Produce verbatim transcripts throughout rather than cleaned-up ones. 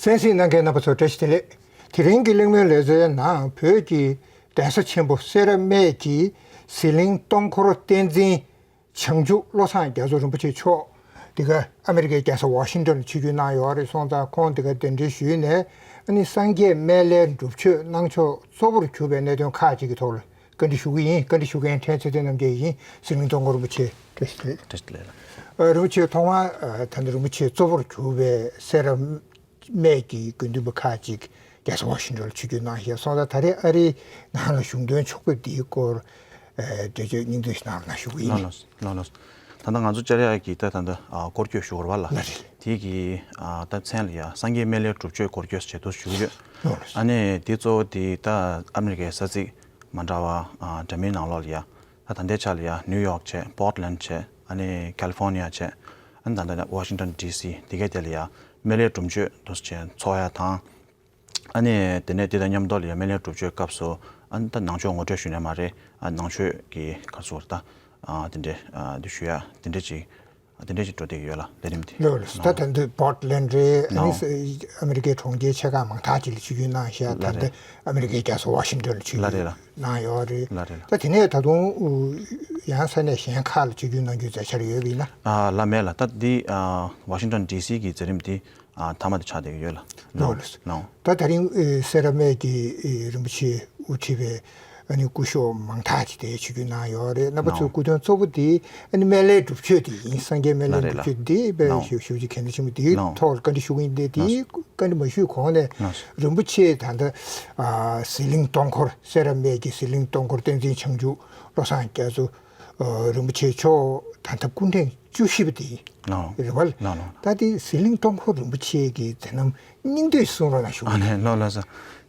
གསན་གཟིགས་གནང་མཁན་རྣམ་པ་ཚོ་བཀྲ་ཤིས་བདེ་ལེགས། དེ་རིང་གི་གླེང་མོལ་ལེ་ཚན་ནང་བོད་ཀྱི་གདན་ས་ཆེན་པོ་སེ་ར་སྨད་ཀྱི་ཟི་ལིང་སྟོང་འཁོར་བསྟན་འཛིན་བྱང་ཆུབ་བློ་བཟང་རྒྱ་མཚོ་རིན་པོ་ཆེ་མཆོག་འདི་ག་ཨ་མི་རི་ཀའི་རྒྱལ་ས་ཝ་ཤིང་ཊོན་ལ་ཆིབས་བསྒྱུར་གནང་ཡོད་རེད་སོང་ཙང་ཁོང་འདི་ག་གདན་འདྲེན་ཞུས་ནས་ཨ་ནི་སངས་རྒྱས་སྨན་བླའི་སྒྲུབ་མཆོད་གནང་ཕྱོགས་གཙོ་བོར་གྱུར་པའི་གནད་དོན་ཁག་ཅིག་གི་ཐོག་ལ་བཀའ་འདྲི་ཞུ་གི་ཡིན། བཀའ་འདྲི་ཞུ་མཁན་ཕྲན་ཚེ་བརྟན་རྣམ་རྒྱལ་ཡིན། ཟི་ལིང་སྟོང་འཁོར་རིན་པོ་ཆེ་བཀྲ་ཤིས་བདེ་ལེགས། བཀྲ་ཤིས་བདེ་ལེགས། ཨ། རིན་པོ་ཆེ་ཐོག་མར་ཨ་ད་ལྟ་རིན་པོ་ཆེ་གཙོ་བོར་གྱུར་པའི་སེ་ར་སྨད་ཀྱི་དགེ་འདུན་པ་ཁག་ཅིག་རྒྱལ་ས་ཝ་ཤིང་ཊོན་ལ་ཆིབས་བསྒྱུར་གནང་བཞག་སོང་ཙང་ད་རེས་ཨ་རིའི་ནང་ལ་གཞུང་དོན་ཕྱོགས་ཕེབས་འདིའི་སྐོར་ཨ་འགྲེལ་བརྗོད་སྙིང་བསྡུས་ཤིག་གནང་རོགས་གནང་ཞུ་གི་ཡིན། ལགས་ལགས་ལགས་ལགས། ད་ལྟ་ང་ཚོ་བཅར་ཡག་གི་ད་ད་ལྟ་ཨ་སྐོར་སྐྱོད་ཞུ་བར་བ་ལ། ལགས་རེད། དེ་གི་ཨ་ད་མཚན་ལ་ཡ་སངས་རྒྱས་སྨན་བླའི་སྒྲུབ་མཆོད་སྐོར་སྐྱོད་ཟེར་དུ་ཞུ་གི་ཡོད། ལགས་རེད། ཨ་ནི་དེ་གཙོ་བོ་དེ་ད་ཨ་མི་རི་ཀའི་ས་ཚིགས་མ་འདྲ་བ་ཨ་འདྲ་མིན་ནང་ལོགས་ལ་ཡ། ད་ད་ལྟའི་ཆ་ལ་ཡ་ནིའུ་ཡོག་བྱས། པོར་ཊི་ལེན་ཌི་བྱས། ཨ་ནི་ཁ་ལི་ཧྥོར་ནི་ཡ་བྱས། ཨ་ནི་ད་ལྟ་ཝ་ཤིང་ཊོན་ཌི་སི་དེ་གའི་དེ་ལ་ཡ་སྨན་བླའི་སྒྲུབ་མཆོད་དུ་བྱས་འཚོགས་ཡ་དང་། ཨ་ནི་དེ་ནས་དེ་དང་མཉམ་དུ་ལ་ཡ་སྨན་བླའི་སྒྲུབ་མཆོད་སྐབས་སུ་ཨ་ནི་ད་ནང་ཆོས་ངོ་སྤྲོད་ཞུ་ནས་མ་རེད། ཨ་ནང་ཆོས་ཀྱི་ཁ་སོར་ད་ཨ་དེ་འདྲས་ཨ་དེ་ཞུ་ཡ་དེ་འདྲས་ཅིག་དེ་འདྲས་ཅིག་འགྲོ་བསྡད་ཀྱི་ཡོད་ལ་ལས་རིམ་དེ། ལགས་ལགས། ད་ད་ལྟ་པོར་ཊི་ལེན་ཌི་རེད། ཨ་ནི་ཨ་མི་རི་ཀའི་གྲོང་ཁྱེར་ཆེ་ཁག་མང་དག་ཅིག་ལ་ཆིབས་བསྒྱུར་གནང་བཞག་ད་ལྟ་ཨ་མི་རི་ཀའི་རྒྱལ་ས་ཝ་ཤིང་ཊོན་ལ་ཆིབས་བསྒྱུར་གནང་ཡོད་རེད། ལགས་རེད་ལགས། ད་དེ་ནས་ད་དུང་ཡང་ས་གནས་གཞན་ཁག་ལ་ཆིབས་བསྒྱུར་གནང་རྒྱུའི་མཛད་འཆར་ཡོད་པ་ཡིན་ན། ཨ་ལགས་མེད་ལགས། ད་འདི་ཨ་ཝ་ཤིང་ཊོན་ཌི་སི་གི་མཛད་རིམ་འདི་ཨ་མཐའ་མ་དེ་ཆགས་བསྡད་ཀྱི་ཡོད་ལགས། ལགས་ལགས། ད་ད་རིང་ཨེ་སེ་ར་སྨད་ཀྱི་ཨེ་རིན་པོ་ཆེ་དབུ་ཁྲིད་པའི་ཨ་ནི་སྐུ་ཞབས་མང་དག་ཅིག་དེ་ཆིབས་བསྒྱུར་གནང་ཡོད་རེད། རྣམ་པ་ཚོའི་ལགས། སྐུ་མདུན་གཙོ་བོ་དེ་ཨ་ནི་སྨན་བླའི་སྒྲུབ་མཆོད་དེ་ཡིན། སངས་རྒྱས་སྨན་བླའི་ལགས་རེད་སྒྲུབ་མཆོད་དེ་དཔེ་ལགས། ཞེ་པོ་ཞེ་པོ་ཅིག་གལ་གནད་ཆེན་པོ་དེའི་ལགས། ཐོག་ལ་བཀའ་འདྲི་ཞུ་གི་ཡིན། དེ་དེའི་ལགས། བཀའ་འདྲི་མ་ཞུས་གོང་ནས་ལགས། རིན་པོ་ཆེ་ད་ལྟ་ཨ་ཟི་ལིང་སྟོང་འཁོར་སེ་ར་སྨད་ཀྱི་ཟི་ལིང་སྟོང་འཁོར་བསྟན་འཛིན་བྱང་ཆུབ་བློ་བཟང་རྒྱ་མཚོ་ཨ་རིན་པོ་ཆེ་མཆོག་ད་ལྟ་སྐུ་ཕྲེང་བཅུ་བཞི་པ་དེ་ཡིན། ལགས། རེད་བ། ལགས་ལགས། ད་དེ་ཟི་ལིང་སྟོང་འཁོར་རིན་པོ་ཆེ་གི་མཛད་རྣམ་སྙིང་བསྡུས་གསུང་རོགས་གནང་ཞུ། ཨ་ནི་ལགས་ལགས་སོ།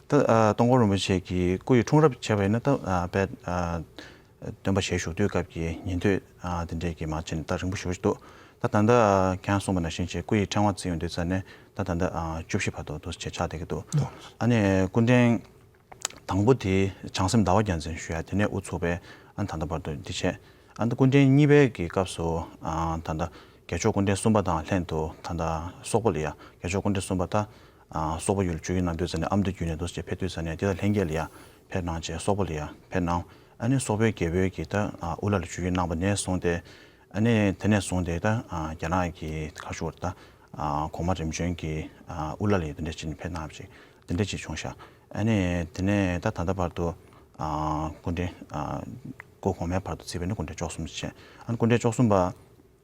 ད་ཨ་སྟོང་འཁོར་རིན་པོ་ཆེ་གི་སྐུ་ཡི་འཁྲུངས་རབས་བྱས་པ་ཡིན་ན་ད་ཨ་དཔལ་ཨ་སྟོན་པ་ཞལ་བཞུགས་དུས་སྐབས་ཀྱི་ཉན་ཐོས་ཨ་དེ་འདྲས་ཀྱི་མ་བྱས་ནས་ད་རིང་པོ་ཞེ་པོ་ཞིག་འདུག་ད་ད་ལྟ་ཨ་ཁྱེད་རང་གསུངས་པ་ནང་བཞིན་བྱས་སྐུ་ཡི་ཕྲེང་བ་བརྩིས་ཡོང་དུས་ཙ་ནས་ད་ད་ལྟ་ཨ་བཅུ་བཞི་བར་དུ་འདུག་སེ་ཆགས་བསྡད་ཀྱི་འདུག་ཨ་ནི་སྐུ་ཕྲེང་དང་པོ་དེ་བྱང་སེམས་ཟླ་བ་རྒྱལ་མཚན་ཞུ་ཡ་དེ་ནས་དབུ་ཚུགས་པའི་ཨ་ནི་ད་ལྟ་བར་དུ་འདི་བྱས། ཨ་ནི་སྐུ་ཕྲེང་གཉིས་པའི་གི་སྐབས་སུ་ཨ་ད་ལྟ་རྒྱལ་མཆོག་སྐུ་ཕྲེང་གསུམ་པ་དང་ལྷན་དུ་ད་ལྟ་སོག་པོ་ལ་ཡ་རྒྱལ་མཆོག་སྐུ་ཕྲེང་གསུམ་པ་ད་ཨ་སོག་པོ་ཡུལ་ཆིབས་བསྒྱུར་གནང་དུས་ཙ་ནས་ཨ་མདོ་བརྒྱུད་ནས་འདུག་སེ་ཕེབས་དུས་ཙ་ནས་དེ་དང་ལྷན་རྒྱས་ལ་ཡ་ཕེབས་གནང་བྱས་སོག་པོ་ལ་ཡ་ཕེབས་གནང་། ཨ་ནི་སོག་པོའི་རྒྱལ་པོའི་གི་ད་ཨ་དབུ་བླ་ལ་ཆིབས་བསྒྱུར་གནང་པ་ནས་བཟུང་སྟེ་ཨ་ནི་དེ་ནས་བཟུང་སྟེ་ད་ཨ་རྒྱ་ནག་གི་ཁ་ཤོར་ད་ཨ་གོང་མ་རིམ་བྱོན་གྱི་ཨ་དབུ་བླ་ལ་ཡ་དེ་འདྲ་བྱས་ནས་ཕེབས་གནང་བ་ཅིག་དེ་འདྲ་ཅིག་བྱུང་ཤག་ཨ་ནི་དེ་ནས་ད་ད་ལྟ་བར་དུ་ཨ་སྐུ་ཕྲེང་ཨ་སྐུ་གོང་མའི་བར་དུ་བརྩིས་པ་ཡིན་ན་སྐུ་ཕྲེང་བཅུ་གསུམ་ཅིག་བྱས། ཨ་ནི་སྐུ་ཕྲེང་བཅུ་གསུམ་པ་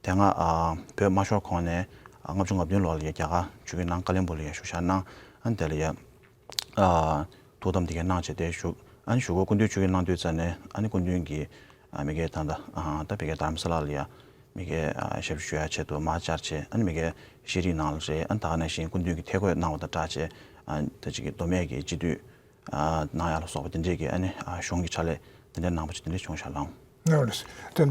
དེ་སྔ་ཨ་བོད་མ་ཤོར་གོང་ནས་ཨ་ལྔ་བཅུ་ང་བདུན་ལོ་ལ་ཡ་རྒྱ་གར་ཆིབས་བསྒྱུར་གནང་། ཀ་ལོན་སྦུག་ལ་ཡ་བཞུགས་ཞག་གནང་། ཨ་ནི་དེ་ལ་ཡ་ཨ་ཐུགས་དམ་དེ་ག་གནང་བྱས་དེ་བཞུགས། ཨ་ནི་གཞུག་གུ་སྐུ་མདུན་ཆིབས་བསྒྱུར་གནང་དུས་ཙ་ནས་ཨ་ནི་སྐུ་མདུན་གྱིས་ཨ་མི་སྒེར་ད་ལྟ་ཨ་ད་ཕ་གིའི་དྷ་རམ་ས་ལ་ལ་ཡ་མི་སྒེར་ཨ་ཞབས་ཞུ་ཡ་ཆེད་དུ་མར་བཅར་བྱས། ཨ་ནི་མི་སྒེར་ཤེས་རིག་ནང་ལ་རེད། ཨ་ནི་ད་ག་ནང་བཞིན་སྐུ་མདུན་གྱིས་ཐད་བསྐོས་གནང་བ་དང་སྦྲགས་བྱས་ཨ་ད་ཅིག་གི་མདོ་སྨད་ཀྱི་སྤྱི་འཐུས་ཨ་གནང་ཡ་ལ་སོགས་པ་དེ་འདྲས་ཀྱི་ཨ་ནི་ཨ་གཞུང་གི་ཕྱག་ལས་དེ་འདྲས་གནང་པ་ཅིག་དེ་འདྲས་བྱུང་ཤག་ལགས། ལགས་རེད། ད་དུང་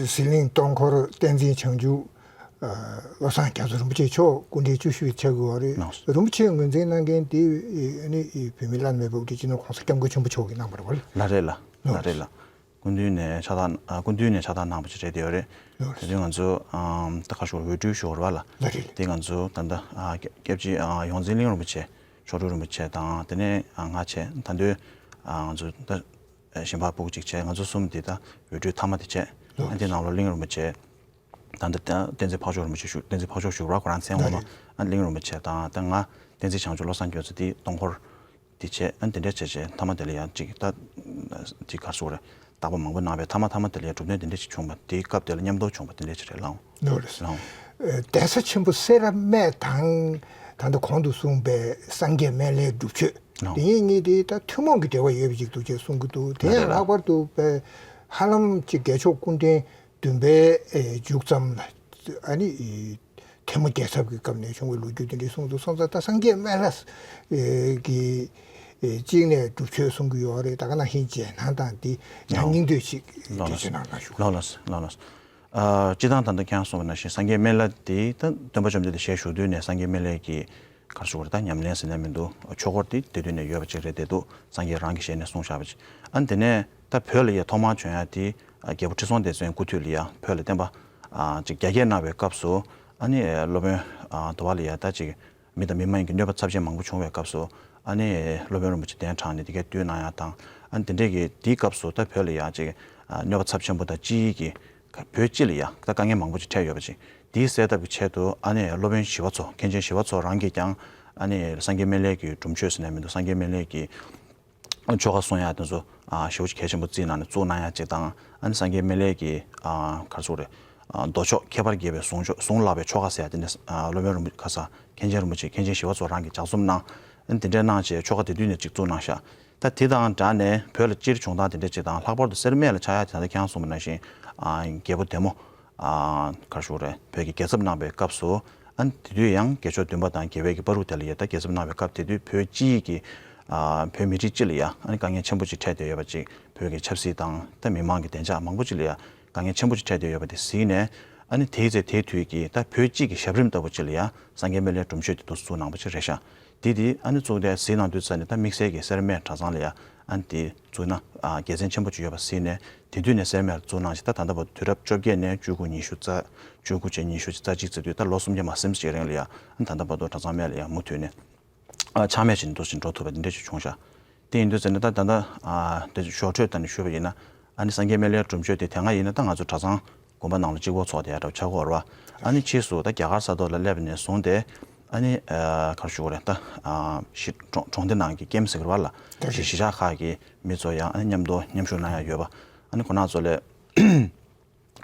ཟི་ལིང་སྟོང་འཁོར་བསྟན་འཛིན་བྱང་ཆུབ་ཨ་བློ་བཟང་རྒྱ་མཚོ་རིན་པོ་ཆེ་མཆོག་སྐུ་ཕྲེང་བཅུ་བཞི་པའི་ཆགས་ཀྱི་ཡོད་རེད། ལགས། རིན་པོ་ཆེ་ངོས་འཛིན་གནང་མཁན་དེ་ཨ་ནི་བོད་མིའི་བླ་ན་མེད་པའི་དབུ་ཁྲིད་སྤྱི་ནོར་༸གོང་ས་༸སྐྱབས་མགོན་ཆེན་པོ་མཆོག་གིས་གནང་བ་རེད་བ། ལགས་རེད་ལགས། ལགས་རེད་ལགས། སྐུ་མདུན་ནས་ཕྱག་རྟགས་ཨ་སྐུ་མདུན་ནས་ཕྱག་རྟགས་གནང་བ་ཅིག་རེད་དེ་ཡོད་རེད། ལགས། དེ་དུས་ང་ཚོ་ཨམ་ད་ཁ་ཤོར་འོས་སྤྲུལ་ཞུ་བར་བ་ལ། ལགས་རེད། དེ་ང་ཚོ་ད་ལྟ་ཨ་སྐྱབས་རྗེ་ཨ་ཡོངས་འཛིན་གླིང་རིན་པོ་ཆེ་མཆོག་སྤྲུལ་རིན་པོ་ཆེ་དང་དེ་ནས་ཨ་ང་བཅས་ད་དུང་ཨ་ང་ཚོ་ད་ཨ་གཞན་པ་ཕྲུ་གུ་གཅིག་བྱས་ང་ཚོ་གསུམ་དེ་ད་འོས་སྤྲུལ་མཐའ་མ་དེ་བྱས། ལགས། ཨ་དེ་ནང་ལོགས་གླིང་རིན་པོ་ཆེ་ད་ལྟ་ད་བསྟན་འཛིན་འཕགས་མཆོག་རིན་པོ་ཆེ་བཞུགས། བསྟན་འཛིན་འཕགས་མཆོག་བཞུགས་ར་ཁོ་རང་མཚན་ངོ་མ། ལགས་རེད། ཨ་གླིང་རིན་པོ་ཆེ་དང་ད་ང་བསྟན་འཛིན་བྱང་ཆུབ་བློ་བཟང་རྒྱ་མཚོ་དེ་སྟོང་འཁོར་དེ་བྱས། ཨ་དེ་འདྲ་བྱས་བྱས་མཐའ་མ་དེ་ལ་ཡང་ཅིག་ད་ཅིག་ག་རེ་ཟེར་དགོས་རེད། བརྟག་པ་མང་པོ་གནང་བའི་མཐའ་མ་མཐའ་མ་དེ་ལ་ཡང་གྲུབ་དོན་དེ་འདྲ་ཞིག་བྱུང་བ་དེའི་སྐབས་དེ་ལ་མཉམ་དུ་བྱུང་བ་དེ་འདྲ་ཞིག་རེད་ལགས། ལགས་རེད། ལགས། ཨ་གདན་ས་ཆེན་པོ་སེ་ར་སྨད་དང་ད་ལྟ་གོང་དུ་གསུངས་པའི་སངས་རྒྱས་སྨན་བླའི་སྒྲུབ་མཆོད། ལགས། དེ་གཉིས་དེ་ད་ཐུན་མོང་གི་འབྲེལ་བ་ཡོད་པ་ཞིག་འདུག་ཅེས་གསུང་གི་འདུག་དེ་ཡང་ལགས་རེད། ལྷག་པར་དུ་བའི་ཧ་ལམ་ཅིག་རྒྱལ་མཆོག་སྐུ་ཕྲེང་བདུན་པའི་ཨེ་མཇུག་ཙམ་ལ་ཨ་ནི་ཨེ་ཐལ་མོ་རྒྱལ་ཚབ་ཀྱི་སྐབས་ནས་བྱུང་བའི་ལོ་རྒྱུས་དེ་འདྲའི་གསུངས་འདུག་སོང་ཙང་ད་སངས་རྒྱས་སྨན་བླ་ཨེ་གི་ཨེ་གཅིག་ནས་སྒྲུབ་མཆོད་གསུང་གི་ཡོད་རེད། ད་ག་ནང་བཞིན་རྗེས་གནང་དང་དེ་ཡང་ལགས། སྙིང་བསྡུས་ཤིག་ལགས་འགྲེལ་བརྗོད་གནང་གནང་ཞུ། ལགས་ལགས་ལགས་ལགས། ཨ་སྤྱིར་བཏང་ད་ལྟ་ཁྱེད་རང་གསུངས་པ་ནང་བཞིན་སངས་རྒྱས་སྨན་བླ་དེ་ད་སྟོན་པ་བཅོམ་ལྡན་འདས་ཞལ་བཞུགས་དུས་ནས་སངས་རྒྱས་སྨན་བླའི་གི་ག་རེ་ཟེར་དགོས་རེད། ད་ཉམས་ལེན་ཟེར་ན་མི་འདུག་ཆོས་སྐོར་དེ་དེ་དུས་ནས་ཡོད་པ་ཅིག་རེད་དེ་འདུག་སངས་རྒྱས་རང་གི་ཞལ་ནས་གསུངས་བཞག་པ་ཅིག་ཨ་དེ་ནས་ད་བོད་ལ་ཡ་ཐོག་མར་བྱོན་ཡ་དེ་ཨ་རྒྱལ་པོ་ཁྲི་སྲོང་ལྡེ་བཙན་སྐུ་དུས་ལ་ཡ་བོད་ལ་བསྟན་པ་ཨ་ཅིག་རྒྱ་སྐྱེད་གནང་བའི་སྐབས་སུ་ཨ་ནི་སློབ་དཔོན་ཨ་དུ་བ་ལ་ཡ་ད་ཅིག་ མི་དང་མི་མང་གི་གནོད་པ་ཚབས་ཆེན་མང་པོ་བྱུང་བའི་སྐབས་སུ། ཨ་ནི་སློབ་དཔོན་རིན་པོ་ཆེ་གདན་དྲངས་ནས་དེ་གའི་བསྟོད་གནང་ཡ་དང་། ཨ་ནི་དེ་འདྲས་ཀྱི་དེའི་སྐབས་སུ་ད་བོད་ལ་ཡ་ཅིག་ཨ་གནོད་པ་ཚབས་ཆེན་པོ་དང་སྤྱི་ཡི་གི་བོད་སྤྱི་ལ་ཡ་ད་དཀའ་ངལ་མང་པོ་ཅིག་འཕྲད་ཡོད་པ་ཅིག་དེའི་སེལ་ཐབས་ཀྱི་ཆེད་དུ་ཨ་ནི་སློབ་དཔོན་ཞི་བ་འཚོ། མཁན་ཆེན་ཞི་བ་འཚོ་རང་གིས་ཀྱང་ཨ་ནི་སངས་རྒྱས་སྨན་བླའི་གི་སྒྲུབ་མཆོད་ཟེར་ནས་མི་འདུག་སངས་རྒྱས་སྨན་བླའི་གི་ཆོ་ག་གསུང་ཡ་དེ་ཚོ་ཨ་ཞེ་པོ་ཅིག་གལ་ཆེན་པོ་བརྩིས་གནང་ནས་བཙུགས་གནང་ཡ་ཅིག་དང་། ཨ་ནི་སངས་རྒྱས་སྨན་བླའི་གི་ཨ་ག་རེ་ཟེར་དགོས་རེད། ཨ་མདོ་ཕྱོགས་ཁྱད་པར་འགེལ་བའི་གཟུངས་ཆོ་གཟུངས་ལག་པའི་ཆོ་ག་ཟེར་ཡ་དེ་འདྲ། ཨ་སློབ་དཔོན་རིན་པོ་ཆེ་ཁ་ས་མཁན་ཆེན་རིན་པོ་ཆེ་མཁན་ཆེན་ཞི་བ་འཚོ་རང་གིས་ལྗགས་རྩོམ་གནང་། ཨ་ནི་དེ་འདྲའི་གནང་བྱས་ཆོ་ག་དེ་དུས་ནས་ཅིག་བཙུགས་གནང་ཤག་ད་དེ་དང་སྦྲགས་ནས་བོད་ལ་སྤྱིར་བྱུང་སྟངས་དེ་འདྲ་ཅིག་དང་། ལྷག་པར་དུ་སེར་སྨད་ལ་ཆགས་ཡ་དེ་ད་ལྟ་ཁྱེད་རང་གསུངས་པ་ནང་བཞིན་ཨ་རྒྱལ་པོ་བདེ་མོ་ཨ་ག་རེ་ཞུ་དགོས་རེད། བོད་ཀྱི་རྒྱལ་ཚབ་གནང་བའི་སྐབས་སུ། ཨ་ནི་དེ་དུས་ཡང་རྒྱལ་མཆོག་བདུན་པ་དང་རྒྱལ་བའི་གི་བར་དུ་དེ་ལ་ཡ་ད་རྒྱལ་ཚབ་གནང་བའི་སྐབས་དེ་དུས་བོད་སྤྱི་ཡི་གི་ཨ་བོད་མི་རིགས་སྤྱི་ལ་ཡ་ཨ་ནི་དཀའ་ངལ་ཆེན་པོ་ཅིག་འཕྲད་བསྡད་ཡོད་པ་ཅིག་བོད་ཀྱི་ཆབ་སྲིད་དང་ད་མི་མང་གི་བདེ་འཇགས་མང་པོ་ཅིག་ལ་ཡ་དཀའ་ངལ་ཆེན་པོ་ཅིག་འཕྲད་བསྡད་ཡོད་པ་དེ་གཟིགས་ནས། ཨ་ནི་དེའི་ཚེ་དེའི་དུས་ཀྱི་ད་བོད་སྤྱི་གི་ཞབས་རིམ་ལྟ་བུ་ཅིག་ལ་ཡ་སངས་རྒྱས་སྨན་བླའི་སྒྲུབ་མཆོད་དེ་འདུག་བཙུགས་གནང་པ་ཅིག་རེད་ཤག་དེ་དེ་ཨ་ནི་བཙུགས་ཏེ་གཟིགས་གནང་དུས་ཙ་ནས་ད་དམིགས་བསལ་གྱི་སེར་སྨད་གྲྭ་ཚང་ལ་ཡ་ཨ་ནི་དེ་བཙུགས་ན་ཨ་དགེ་མཚན་ཆེན་པོ་ཅིག་ཡོད་པ་གཟིགས་ནས། དེ་དུས་ནས་སེར་སྨད་ལ་བཙུགས་གནང་ཞིག་ད་ད་ལྟ་བར་དུ་དུས་རབས་བཅོ་བརྒྱད་ནས་བཅུ་དགུ་ཉི་ཤུ་རྩ། བཅུ་དགུ་བཅས་ཉི་ཤུ་རྩ་གཅིག་ཙམ་དུས་ད་ལོ་སུམ་བརྒྱ་མ་ཟིན་ཅིག་རིང་ལ་ཡ་ཨ་ནི་ད་ལྟ་བར་དུ་གྲྭ་ཚང་སྨད་ལ་ཡ་མུ་མཐུད་ནས་ཨ་ཆག་མེད་ཅིག་འདུག་ཅིག་འགྲོ་ཐུབ་པ་དེ་འདྲ་ཅིག་བྱུང་ཤག་དེ་ཡིན་དུས་ཙ་ནས་ད་ད་ལྟ་ཨ་དེ་ཞོར་འཕྲོས་ད་ནས་ཞུས་པ་ཡིན་ན། ཨ་ནི་སངས་རྒྱས་སྨན་བླའི་སྒྲུབ་མཆོད་དེ་དེ་སྔ་ཡིན་ན་ད་ང་ཚོ་གྲྭ་ཚང་དགོན་པ་ནང་ལ་གཅིག་པོ་ཚོགས་བསྡད་ཡ་འདྲ་བོ་ཆགས་ཀྱི་ཡོད་རེད་པ། ཨ་ནི་ཕྱིས་སུ་ད་རྒྱ་གར་ས་ཐོག་ལ་སླེབས་ནས་བཟུང་སྟེ། ཨ་ནི་ཨ་ག་རེ་ཞུ་དགོས་རེད། ད་ཨ་གཞིས་གྲོང་གྲོང་སྡེ་ནང་གི་ཀེམ་ཟེར་གྱི་རེད་པ་ལ། གཞིས་གཞིས་ཆགས་ཁག་གི་མི་ཚོ་ཡང་ཨ་ནི་མཉམ་དུ་མཉམ་ཞུགས་གནང་ཡ་ཡོད་པ། ཨ་ནི་ཁོང་རྣམ་ཚོ་ལ་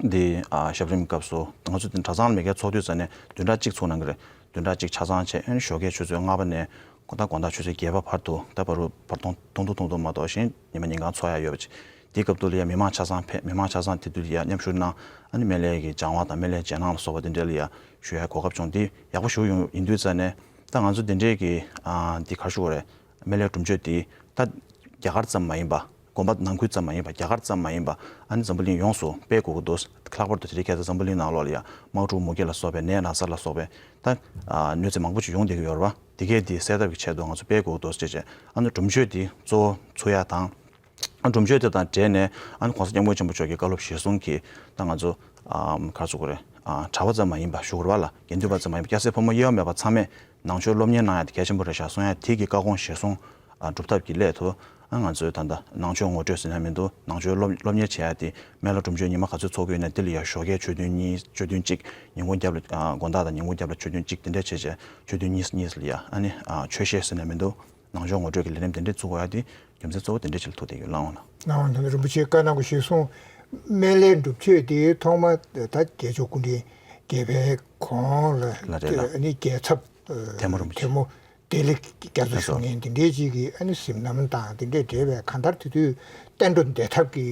འདི་ཨ་ཞབས་རིམ་སྐབས་སུ་ང་ཚོ་འདི་གྲྭ་ཚང་ལ་མི་སྒེར་ཚོགས་དུས་ཙ་ནས་བདུན་ཕྲག་གཅིག་ཚུགས་གནང་གི་རེད། བདུན་ཕྲག་གཅིག་ཆ་ཚང་བྱས། ཨ་ནི་ཞོགས་ཀའི་ཆུ་ཚོད་ལྔ་པ་ནས་ད་དགོང་དག་ཆུ་ཚོད་བརྒྱད་པ་བར་དུ་ད་བར་དུ་བར་སྟོང་ཐུང་ཐུང་མ་གཏོགས་གཞན་ཉི་མ་ཉིན་གང་ཚོགས་ཡ་ཡོད་པ་ཅིག་དེའི་སྐབས་དུས་ལ་ཡ་མི་མང་ཆ་ཚང་ཕེབས། མི་མང་ཆ་ཚང་དེ་དུས་ལ་ཡ་མཉམ་ཞུགས་གནང་། ཨ་ནི་སྨན་བླའི་གི་སྦྱང་བ་དང་སྨན་བླའི་རྗེས་གནང་ལ་སོགས་པ་དེ་འདྲ་ལ་ཡ་ཞུ་ཡ་གོ་སྐབས་བྱུང་། དེ་ཡག་པོ་ཞེ་པོ་ཡོང་ཡིན་དུས་ཙ་ནས་ད་ང་ཚོ་དེ་འདྲའི་གི་ཨ་འདི་ག་རེ་ཞུ་དགོས་རེད། སྨན་བླའི་སྒྲུབ་མཆོད་དེ་ད་རྒྱ་གར་ཙམ་མ་ཡིན་པ། དགོན་པ་ནང་ཁུལ་ཙམ་མ་ཡིན་པ། རྒྱ་གར་ཙམ་མ་ཡིན་པ། ཨ་ནི་འཛམ་བུ་གླིང་ཡོངས་སུ་སྤེལ་དགོས་ཀྱི་འདུག་ལྷག་པར་དུ་དེ་རིང་ཁ་སང་འཛམ་བུ་གླིང་ནང་ལོགས་ལ་ཡ་དམག་འཁྲུག་མུ་གེ་ལ་སོགས་པའི་ནད་ན་ཚ་ལ་སོགས་པའི་ད་ཨ་གནོད་འཚེ་མང་པོ་ཅིག་ཡོང་བསྡད་ཀྱི་ཡོད་རེད་པ། དེ་གས་དེ་སེལ་ཐབས་ཀྱི་ཆེད་དུ་ང་ཚོ་སྤེལ་དགོས་ཀྱི་འདུག་ཅེས་བྱས། ཨ་ནི་སྒྲུབ་མཆོད་དེ་གཙོ་བོ་ཚུགས་ཡ་དང་། སྒྲུབ་མཆོད་དེ་དང་འབྲེལ་ནས་ཨ་ནི་༸གོང་ས་༸སྐྱབས་མགོན་ཆེན་པོ་མཆོག་གི་བཀའ་སློབ་གཞིར་བཟུང་གིས་ད་ང་ཚོ་ཨམ་ག་རེ་ཟེར་དགོས་རེད། ཨ་གྲྭ་པ་ཙམ་མ་ཡིན་པ་ཞུ་དགོས་རེད་པ་ལ། དགེ་འདུན་པ་ཙམ་མ་ཡིན་པ། སྐྱ་སེར་ཕོ་མོ་དབྱེ་བ་མེད་པ་ཚང་མས་ནང་ཆོས་སློབ་གཉེར་གནང་ཡ་དེ་གལ་ཆེན་པོ་རེད་ཤག་གསུང་ཡ་དེ་གི་བཀའ་དགོངས་གཞིར་བཟུང་ཨ་སྒྲུབ་ཐབས་ཀྱི་སླད་དུ། ཨ་ང་ཚོས་ད་ལྟ་ནང་ཆོས་ངོ་སྤྲོད་ཟེར་ན་མི་འདུག་ནང་ཆོས་སློབ་སློབ་གཉེར་བྱེད་ཡ་དེ་སྨན་བླ་སྒྲུབ་མཆོད་ཉི་མ་ག་ཚོད་ཚོགས་ཀྱི་ཡོད་ན་དེ་ལ་ཡ་ཞོགས་ཀས་ཆོས་ཐུན་གཉིས། ཆོས་ཐུན་གཅིག་ཉིན་གུང་རྒྱབ་ལ་ཨ་དགོང་དག་དང་ཉིན་གུང་རྒྱབ་ལ་ཆོས་ཐུན་གཅིག་དེ་འདྲ་བྱས་བྱས། ཆོས་ཐུན་གཉིས་གཉིས་ལ་ཡ་ཨ་ནི་ཨ་ཆོས་བཤད་ཟེར་ན་མི་འདུག་ནང་ཆོས་ངོ་སྤྲོད་ཀྱི་ལས་རིམ་དེ་འདྲས་བཙུགས་དགོས་ཡ་དེ་རྒྱུ་མཚན་གཙོ་བོ་དེ་འདྲས་ཅིག་ལ་ཐུག་བསྡད་ཡོད་ལགས། འོང་ལགས། གནང་བ་དང་རིན་པོ་ཆེའི་བཀའ་གནང་བ་གཞིར་བཟུང་སྨན་བླའི་སྒྲུབ་མཆོད་དེ་ཐོག་མ་ད་རྒྱལ་མཆོག་སྐུ་ཕྲེང་བརྒྱད་པའི་གོང་ལ་ལ་རེད་ལ། ཨ་ནི་རྒྱལ་ཚབ་ཐལ་མོ་རིན་པོ་ཆེ། ཐལ་མོ་བདེ་ལེགས་རྒྱ་མཚོ་ཞུ་མཁན་དེ་འདྲས་ཅིག་གིས་ཨ་ནི་གཟིམ་རྣམ་དང་དེ་འདྲས་འབྲེལ་བའི་གང་ལྟར་དེ་དུས་བསྟན་འགྲོ་བདེ་ཐབས་ཀྱི་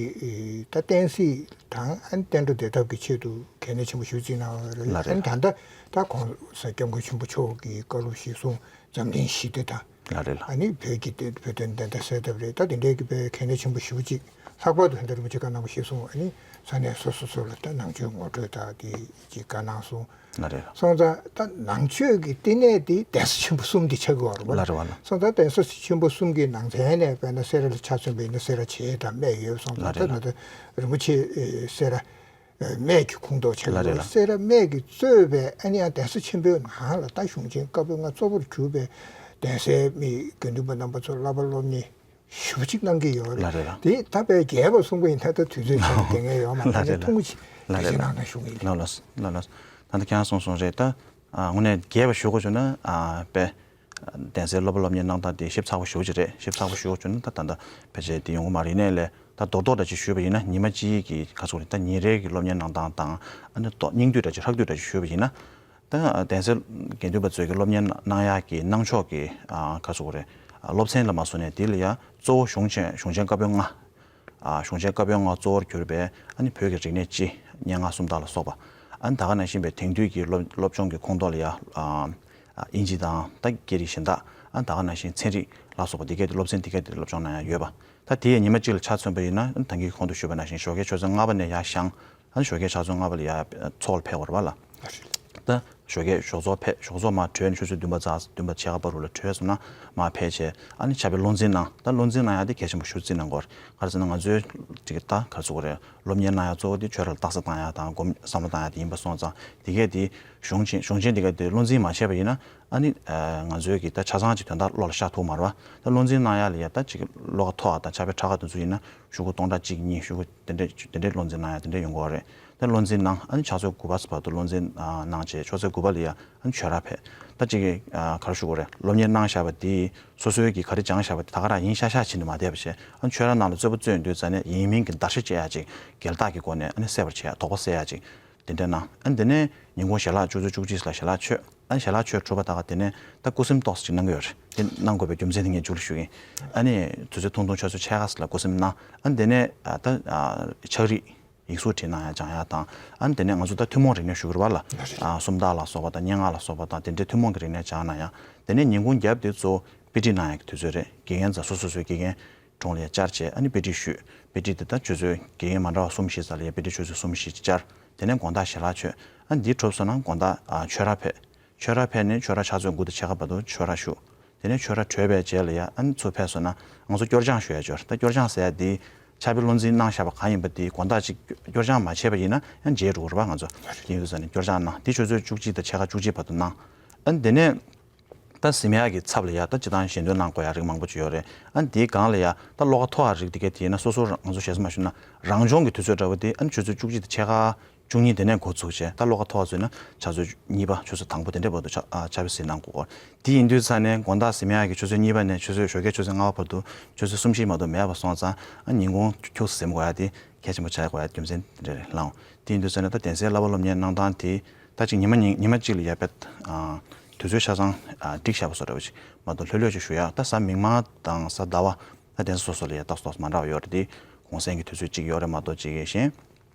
ད་བསྟན་སྲིད་དང་ཨ་ནི་བསྟན་འགྲོ་བདེ་ཐབས་ཀྱི་ཆེད་དུ་གལ་གནད་ཆེན་པོ་ཞེ་པོ་བརྩིས་གནང་བ་རེད། ལགས་རེད། ཨ་ནི་ད་ལྟ་ད་༸གོང་ས་༸སྐྱབས་མགོན་ཆེན་པོ་མཆོག་གི་བཀའ་སློབ་གཞིར་བཟུང་འཛམ་གླིང་ཞི་བདེ་དང་། ལགས་རེད་ལགས། ཨ་ནི་བོད་ཀྱི་བདེ་བོད་དོན་བདེན་མཐའ་གསལ་ཐབས་རེད། ད་དེ་འདྲའི་གི་དཔེ་གལ་གནད་ཆེན་པོ་ཞེ་པོ་ཅིག་ལྷག་པར་དུ་ད་ལྟ་རིན་པོ་ཆེ་བཀའ་གནང་བ་གཞིར་བཟུང་ཨ་ནི་ས་གནས་སོ་སོ་སོ་ལ་ད་ནང་ཆོས་ངོ་སྤྲོད་དང་དེ་ཅིག་བཀའ་གནང་སོང་། ལགས་རེད་ལགས། སོང་ཙང་ད་ནང་ཆོས་ཀྱི་བསྟི་གནས་དེ་གདན་ས་ཆེན་པོ་གསུམ་དེ་ཆགས་ཀྱི་ཡོད་རེད་པ། ལགས་རེད་པ་ལགས། སོང་ཙང་གདན་ས་ཆེན་པོ་གསུམ་གྱི་ནང་ཚན་ནས་དཔེར་ན་སེ་ར་ལ་ཆ་མཚོན་པ་ཡིན་ན་སེ་ར་བྱེས་དང་སྨད་ཡོད། སོང་ཙང་ལགས་རེད་ད་ལགས། ད་ལྟ་རིན་པོ་ཆེ་སེ་ར་སྨད་ཀྱི་ཁོངས་གཏོགས་ཆགས་ཀྱི་ཡོད། ལགས་རེད་ལགས། སེ་ར་སྨད་ཀྱིས་གཙོས་པའི་ཨ་ནི་ཡང་གདན་ས་ཆེན་པོའི་ནང་ལ་ད་གཞུང་ཆེན་བཀའ་པོད་ལྔ་གཙོ་བོར་གྱུར་པའི་གདན་སའི་མི་དགེ་འདུན་པ་རྣམ་པ་ཚོ་བསླབ་པ་སློབ་གཉེར་ཞེ་པོ་ཅིག་གནང་གི་ཡོད་རེད། ལགས་རེད་ལགས། དེ་ད་དཔེ་རྒྱས་པ་གསུང་པ་ཡིན་ན་ད་དུས་ཚོད་ཆེན་པོ་དེ་སྔ་ཡོད་མ་རེད། ལགས་རེད་ལགས། ཐུང་ངུ་ཅིག་ལགས་རེད་ལགས། ཐུང་ངུ་ཅིག་ལགས་རེད་ལགས། ད་ལྟ་ཁྱེད་རང་གསུངས་སོང་རེད། ད་ཨ་དངོས་གནས་རྒྱས་པ་ཞུ་དགོས་བྱུང་ན་ཨ་དཔེ་གདན་སའི་སློབ་པ་སློབ་གཉེར་གནང་སྟངས་དེ་ཞིབ་ཚགས་པོ་ཞེ་པོ་ཅིག་རེད། ཞིབ་ཚགས་པོ་ཞུ་དགོས་བྱུང་ན་ད་ད་ལྟ་ཕལ་ཆེར་དེ་ཡོང་གི་མ་རེད། ཡིན་ནའི་ལས་ད་མདོར་མདོར་འདྲ་ཅིག་ཞུས་པ་ཡིན་ན་ཉི་མ་གཅིག་གི་ག་ཚོད་རེད། ད་ཉིན་རེ་གི་སློབ་གཉེར་གནང་སྟངས་དང་། ཨ་ནི་ཏོག་སྙིང་བསྡུས་འདྲ་ཅིག་ཧྲག་བསྡུས་འདྲ་ཅིག་ཞུས་པ་ཡིན་ན། ད་གདན་སའི་དགེ་འདུན་པ་ཚོས་ཀྱི་སློབ་གཉེར་གནང་ཡག་གི་གནང་ཕྱོགས་ཀྱི་ཨ་ག་ཚོད་རེད། ཨ་སློབ་ཚན་ལ་མ་སོང་ནས་དེ་ལ་ཡ་གཙོ་བོ་གཞུང་ཆེན་གཞུང་ཆེན་བཀའ་པོད་ལྔ། ཨ་གཞུང་ཆེན་བཀའ་པོད་ལྔ་གཙོ་བོར་གྱུར་པའི་ཨ་ནི་བོད་ཀྱི་རིག་གནས་སྤྱི་སྙན་ངག་སུམ་རྟགས་ལ་སོགས་པ། ཨ་ནི་ད་ག་ནང་བཞིན་པའི་དེང་དུས་ཀྱི་སློབ་སློབ་སྦྱོང་གི་ཁོངས་གཏོགས་ལ་ཡ་ཨ་ཨ་དབྱིན་ཇི་དང་ད་སྐད་རིགས་གཞན་དག་ཨ་ནི་ད་ག་ནང་བཞིན་ཚན་རིག་ལ་སོགས་པ་དེ་གའི་དེ་སློབ་ཚན་དེ་གའི་དེ་སློབ་སྦྱོང་གནང་ཡ་ཡོད་པ། ད་དེ་ཡི་ཉི་མ་གཅིག་ལ་ཆ་མཚོན་པ་ཡིན་ན་ཨ་ནི་ད་གིན་གོང་དུ་ཞུས་པ་ནང་བཞིན་ཞོགས་ཀའི་ཆུ་ཚོད་ལྔ་པ་ནས་ཡར་བཞེངས། ཨ་ནི་ཞོགས་ཀའི་ཆུ་ཚོད་ལྔ་པ་ལ་ཡར་ཚོགས་ལ་ཕེབས་པ་རེད་པ་ལགས། ད་ ཞོགས་ཀས་ཞོགས་ཚོགས་ཕེབས། ཞོགས་ཚོགས་མར་གྲོལ་ནས་ཆུ་ཚོད་བདུན་པ་ཙམ། བདུན་པ་ཕྱེད་ཀ་བར་དུ་ལ་གྲོལ་སོང་ན་མར་ཕེབས་བྱས། ཨ་ནི་ཕྱག་དཔེ་བློ་འཛིན་གནང་། ད་བློ་འཛིན་གནང་ཡག་དེ་གལ་ཆེན་པོ་ཤུགས་རྩིས་གནང་དགོས་རེད། ག་རེ་ཟེར་ན་ང་ཚོའི་ཅིག་ད་ག་རེ་ཟེར་དགོས་རེད། སློབ་གཉེར་གནང་ཡག་གཙོ་བོ་དེ་ཆོས་ར་ལ་རྟགས་གསལ་བཏང་ཡག་དང་སྒོམ་བསམ་བློ་བཏང་ཡག་དེ་ཡིན་པ་སོང་ཙང་། དེ་གས་དེ་གཞུང་ཆེན་གཞུང་ཆེན་དེ་གས་དེ་བློ་འཛིན་མ་བྱས་པ་ཡིན་ན། ཨ་ནི་ང་ཚོའི་གི་ད་ཆ་ཚང་ཅིག་དོན་དག་བློ་ལ་ཤར་ཐུབ་མ་རེད་པ། ད་བློ་འཛིན་གནང་ཡག་ལ་ཡ་ད་ཅིག་བློ་ཁ་མཐོ་བ་དང་ཕྱག་དཔེ་ཕྲ་བ་དེ་ཚོ་ཡིན་ན་ཤོག་གུ་སྟོང་ཕྲག་གཅིག་གཉིས། ཤོག་གུ་དེ་འདྲས་དེ་འདྲས་བློ་འཛིན་གནང་ཡག་དེ་འདྲས་ཡོང་གི་ཡོད་རེད། ད་བློ་འཛིན་གནང་། ཨ་ནི་ཕྱག་ཚོད་དགུ་པ་བར་དུ་བློ་འཛིན་ཨ་གནང་བྱས། ཕྱག་ཚོད་དགུ་པ་ལ་ཡ་ཨ་ནི་ཆོས་ར་ཕེབས། ད་ཅིག་གི་ཨ་ག་རེ་ཞུ་དགོས་རེད། སློབ་གཉེར་གནང་བཞག་པ་དེ་སོ་སོའི་གི་ག་རེ་སྦྱངས་བཞག་པ་དེ་ད་ག་རང་ཡིན་ཤག་ཤག་བྱས་ནས་མ་བསྡད་པ་བྱས། ཨ་ནི་ཆོས་ར་ནང་ལ་རྩོད་པ་རྩོད་ཡོང་དུས་ཙ་ནས་ཡིན་མིན་གྱི་བརྡར་ཤ་བཅད་ཡག་ཅིག་འགལ་རྟགས་ཀྱི་སྒོ་ནས་ཨ་ནི་སེལ་བར་བྱེད་ཡག། དོགས་པ་སེལ་ཡག་ཅིག་དེ་འདྲ་གནང་། ཨ་ནི་དེ་ནས་ཉིན་གུང་ཞལ་ལག་ཆུ་ཚོད་བཅུ་གཅིག་ལ་ཞལ་ལག་མཆོད། ཨ་ནི་ཞལ་ལག་མཆོད་གྲུབ་པ་ད་ག་དེ་ནས་ད་སྐུ་གཟིམ་ཏོག་ཙམ་ཅིག་གནང་གི་ཡོད་རེད། དེ་གནང་དགོས་པའི་རྒྱུ་མཚན་དེ་ངས་མཇུག་ལ་ཞུ་གི་ཡིན། ཨ་ནི་དུས་ཚོད་ཐུང་ཐུང་ཆུ་ཚོད་ཕྱེད་ཀ་ཙམ་ལ་སྐུ་གཟིམ་གནང་། ཨ་ནི་དེ་ནས་ཨ་ད་ཨ་ཕྱག་བྲིས་ཡིག་གཟུགས་བྲིས་གནང་ཡག་སྦྱང་ཡག་དང་། ཨ་ནི་དེ་ནས་ང་ཚོ་ད་ཐུན་མོང་རིག་གནས་ཞུ་གི་རེད་པ་ལ། ཨ་སུམ་རྟགས་ལ་སོགས་པ་དང་སྙན་ངག་ལ་སོགས་པ་དང་དེ་འདྲའི་ཐུན་མོང་གི་རིག་གནས་སྦྱང་གནང་ཡག་དེ་ནས་ཉིན་གུང་རྒྱབ་དེ་གཙོ་བོ་དཔེ་ཁྲིད་གནང་ཡག་གི་དུས་ཚོད་རེད། དགེ་རྒན་ཚོ་སོ་སོ་སོའི་དགེ་རྒན་གྲོང་ལ་ཡ་བཅར་བྱས། ཨ་ནི་དཔེ་ཁྲིད་ཞུས། དཔེ་ཁྲིད་དེ་ད་ཆུ་ཚོད་དགེ་རྒན་མ་འདྲ་བ་གསུམ་བཞི་ཙམ་ལ་ཡ་དཔེ་ཁྲིད་ཆུ་ཚོད་གསུམ་བཞི་བཅར། དེ་ནས་དགོང་དག་ཞལ་ལག་མཆོད། ཨ་ནི་འདི་གྲུབ་སོང་ན་དགོང་དག་ཨ་ཆོས་ར་ཕེབས། ཆོས་ར་ཕེབས་ནས་ཆོས་ར་ཕྱག་ཚོད་དགུ་དང་ཕྱེད་ཀ་བར་དུ་ཆོས་ར་བཞུགས། དེ་ནས་ཆོས་ར་གྲོལ་བའི་རྗེས་ལ་ཡ་ཨ་ནི་ཚུར་ཕེབས་སོང་ན་ང་ཚོ་སྐྱོར་སྦྱང་ཞུ་ཡག་ཅིག་ཡོད་རེད། ད་སྐྱོར་སྦྱང་ཟེར་ཡག་འདི་ཕྱག་དཔེ་བློ་འཛིན་གནང་བཞག་པ་གང་ཡིན་པ་དེ་དགོང་དག་ཅིག་སྐྱོར་སྦྱང་མ་བྱས་པ་ཡིན་ན་ཡང་བརྗེད་འགྲོ་གི་རེད་པ། ང་ཚོ་དེ་ཡིན་དུས་ཙ་ནས་སྐྱོར་སྦྱང་གནང་། དེ་ཆུ་ཚོད་བཅུ་གཅིག་དང་ཕྱེད་ཀ་བཅུ་གཅིག་བར་དུ་གནང་། ཨ་ནི་དེ་ནས་ད་གཟིམ་ཡག་གི་ཚབ་ལ་ཡ་ད་སྤྱིར་བཏང་ཞལ་འདོན་གནང་དགོས་ཡག་རིགས་མང་པོ་ཅིག་ཡོད་རེད། ཨ་ནི་དེའི་སྒང་ལ་ཡ་ད་བློ་ཁ་མཐོ་བ་རིགས་དེ་གས་དེ་ཡིན་ན་སོ་སོ་རང་ང་ཚོ་ཞེ་ས་མ་ཞུ་ན་རང་སྦྱོང་གི་དུས་ཚོད་འདྲ་བོ་དེ་ཨ་ནི་ཆུ་ཚོད་བཅུ་གཅིག་དང་ཕྱེད་ཀ་བཅུ་གཉིས་དེ་ནས་འགོ་ཚུགས་བྱས། ད་བློ་ཁ་མཐོ་བ་ཚོས་ན་ཕྱག་ཚོད་གཉིས་པ་ཆུ་ཚོད་དང་པོ་དེ་འདྲའི་བར་དུ་ཕྱག་ཨ་ཕྱག་དཔེ་གཟིགས་གནང་དགོས། དེ་ཡིན་དུས་ཙ་ནས་དགོང་དག་གཟིམ་ཡག་གི་ཆུ་ཚོད་གཉིས་པ་ནས་ཆུ་ཚོད་ཞོགས་ཀའི་ཆུ་ཚོད་ལྔ་པ་བར་དུ་ཆུ་ཚོད་གསུམ་བཞི་མ་གཏོགས་མེད་པ་སོང་ཙང་། ཨ་ཉིན་གུང་ཁྱུག་ཙམ་གཟིམ་དགོས་ཡག་དེ་གལ་ཆེན་པོ་ཆགས་དགོས་ཡག་རྒྱུ་མཚན་དེ་འདྲ་རེད་ལགས། དེ་ཡིན་དུས་ཙ་ནས་ད་གདན་སའི་བསླབ་པ་སློབ་གཉེར་གནང་སྟངས་དེ་ད་ཅིག་ཉི་མ་ཉིན་ཉི་མ་གཅིག་ལ་ཡ་དཔེ་ཨ་དུས་ཚོད་ཆ་ཚང་ཨ་བསྒྲིགས་བཞག་པ་བཟོ་འདྲ་བོ་ཅིག་མ་གཏོགས་ལྷོད་ལྷོད་ཅིག་ཞུ་ཡག་ད་གཟའ་མིག་དམར་དང་གཟའ་ཟླ་བ་ད་གདན་ས་སོ་སོ་ལ་ཡ་ཏོག་ཙམ་ཏོག་ཙམ་མ་འདྲ་བ་ཡོད་རེད། དེ་གུང་སེང་གི་དུས་ཚོད་གཅིག་ཡོད་རེད་མ་གཏོགས་ཅིག་གི་གཞན།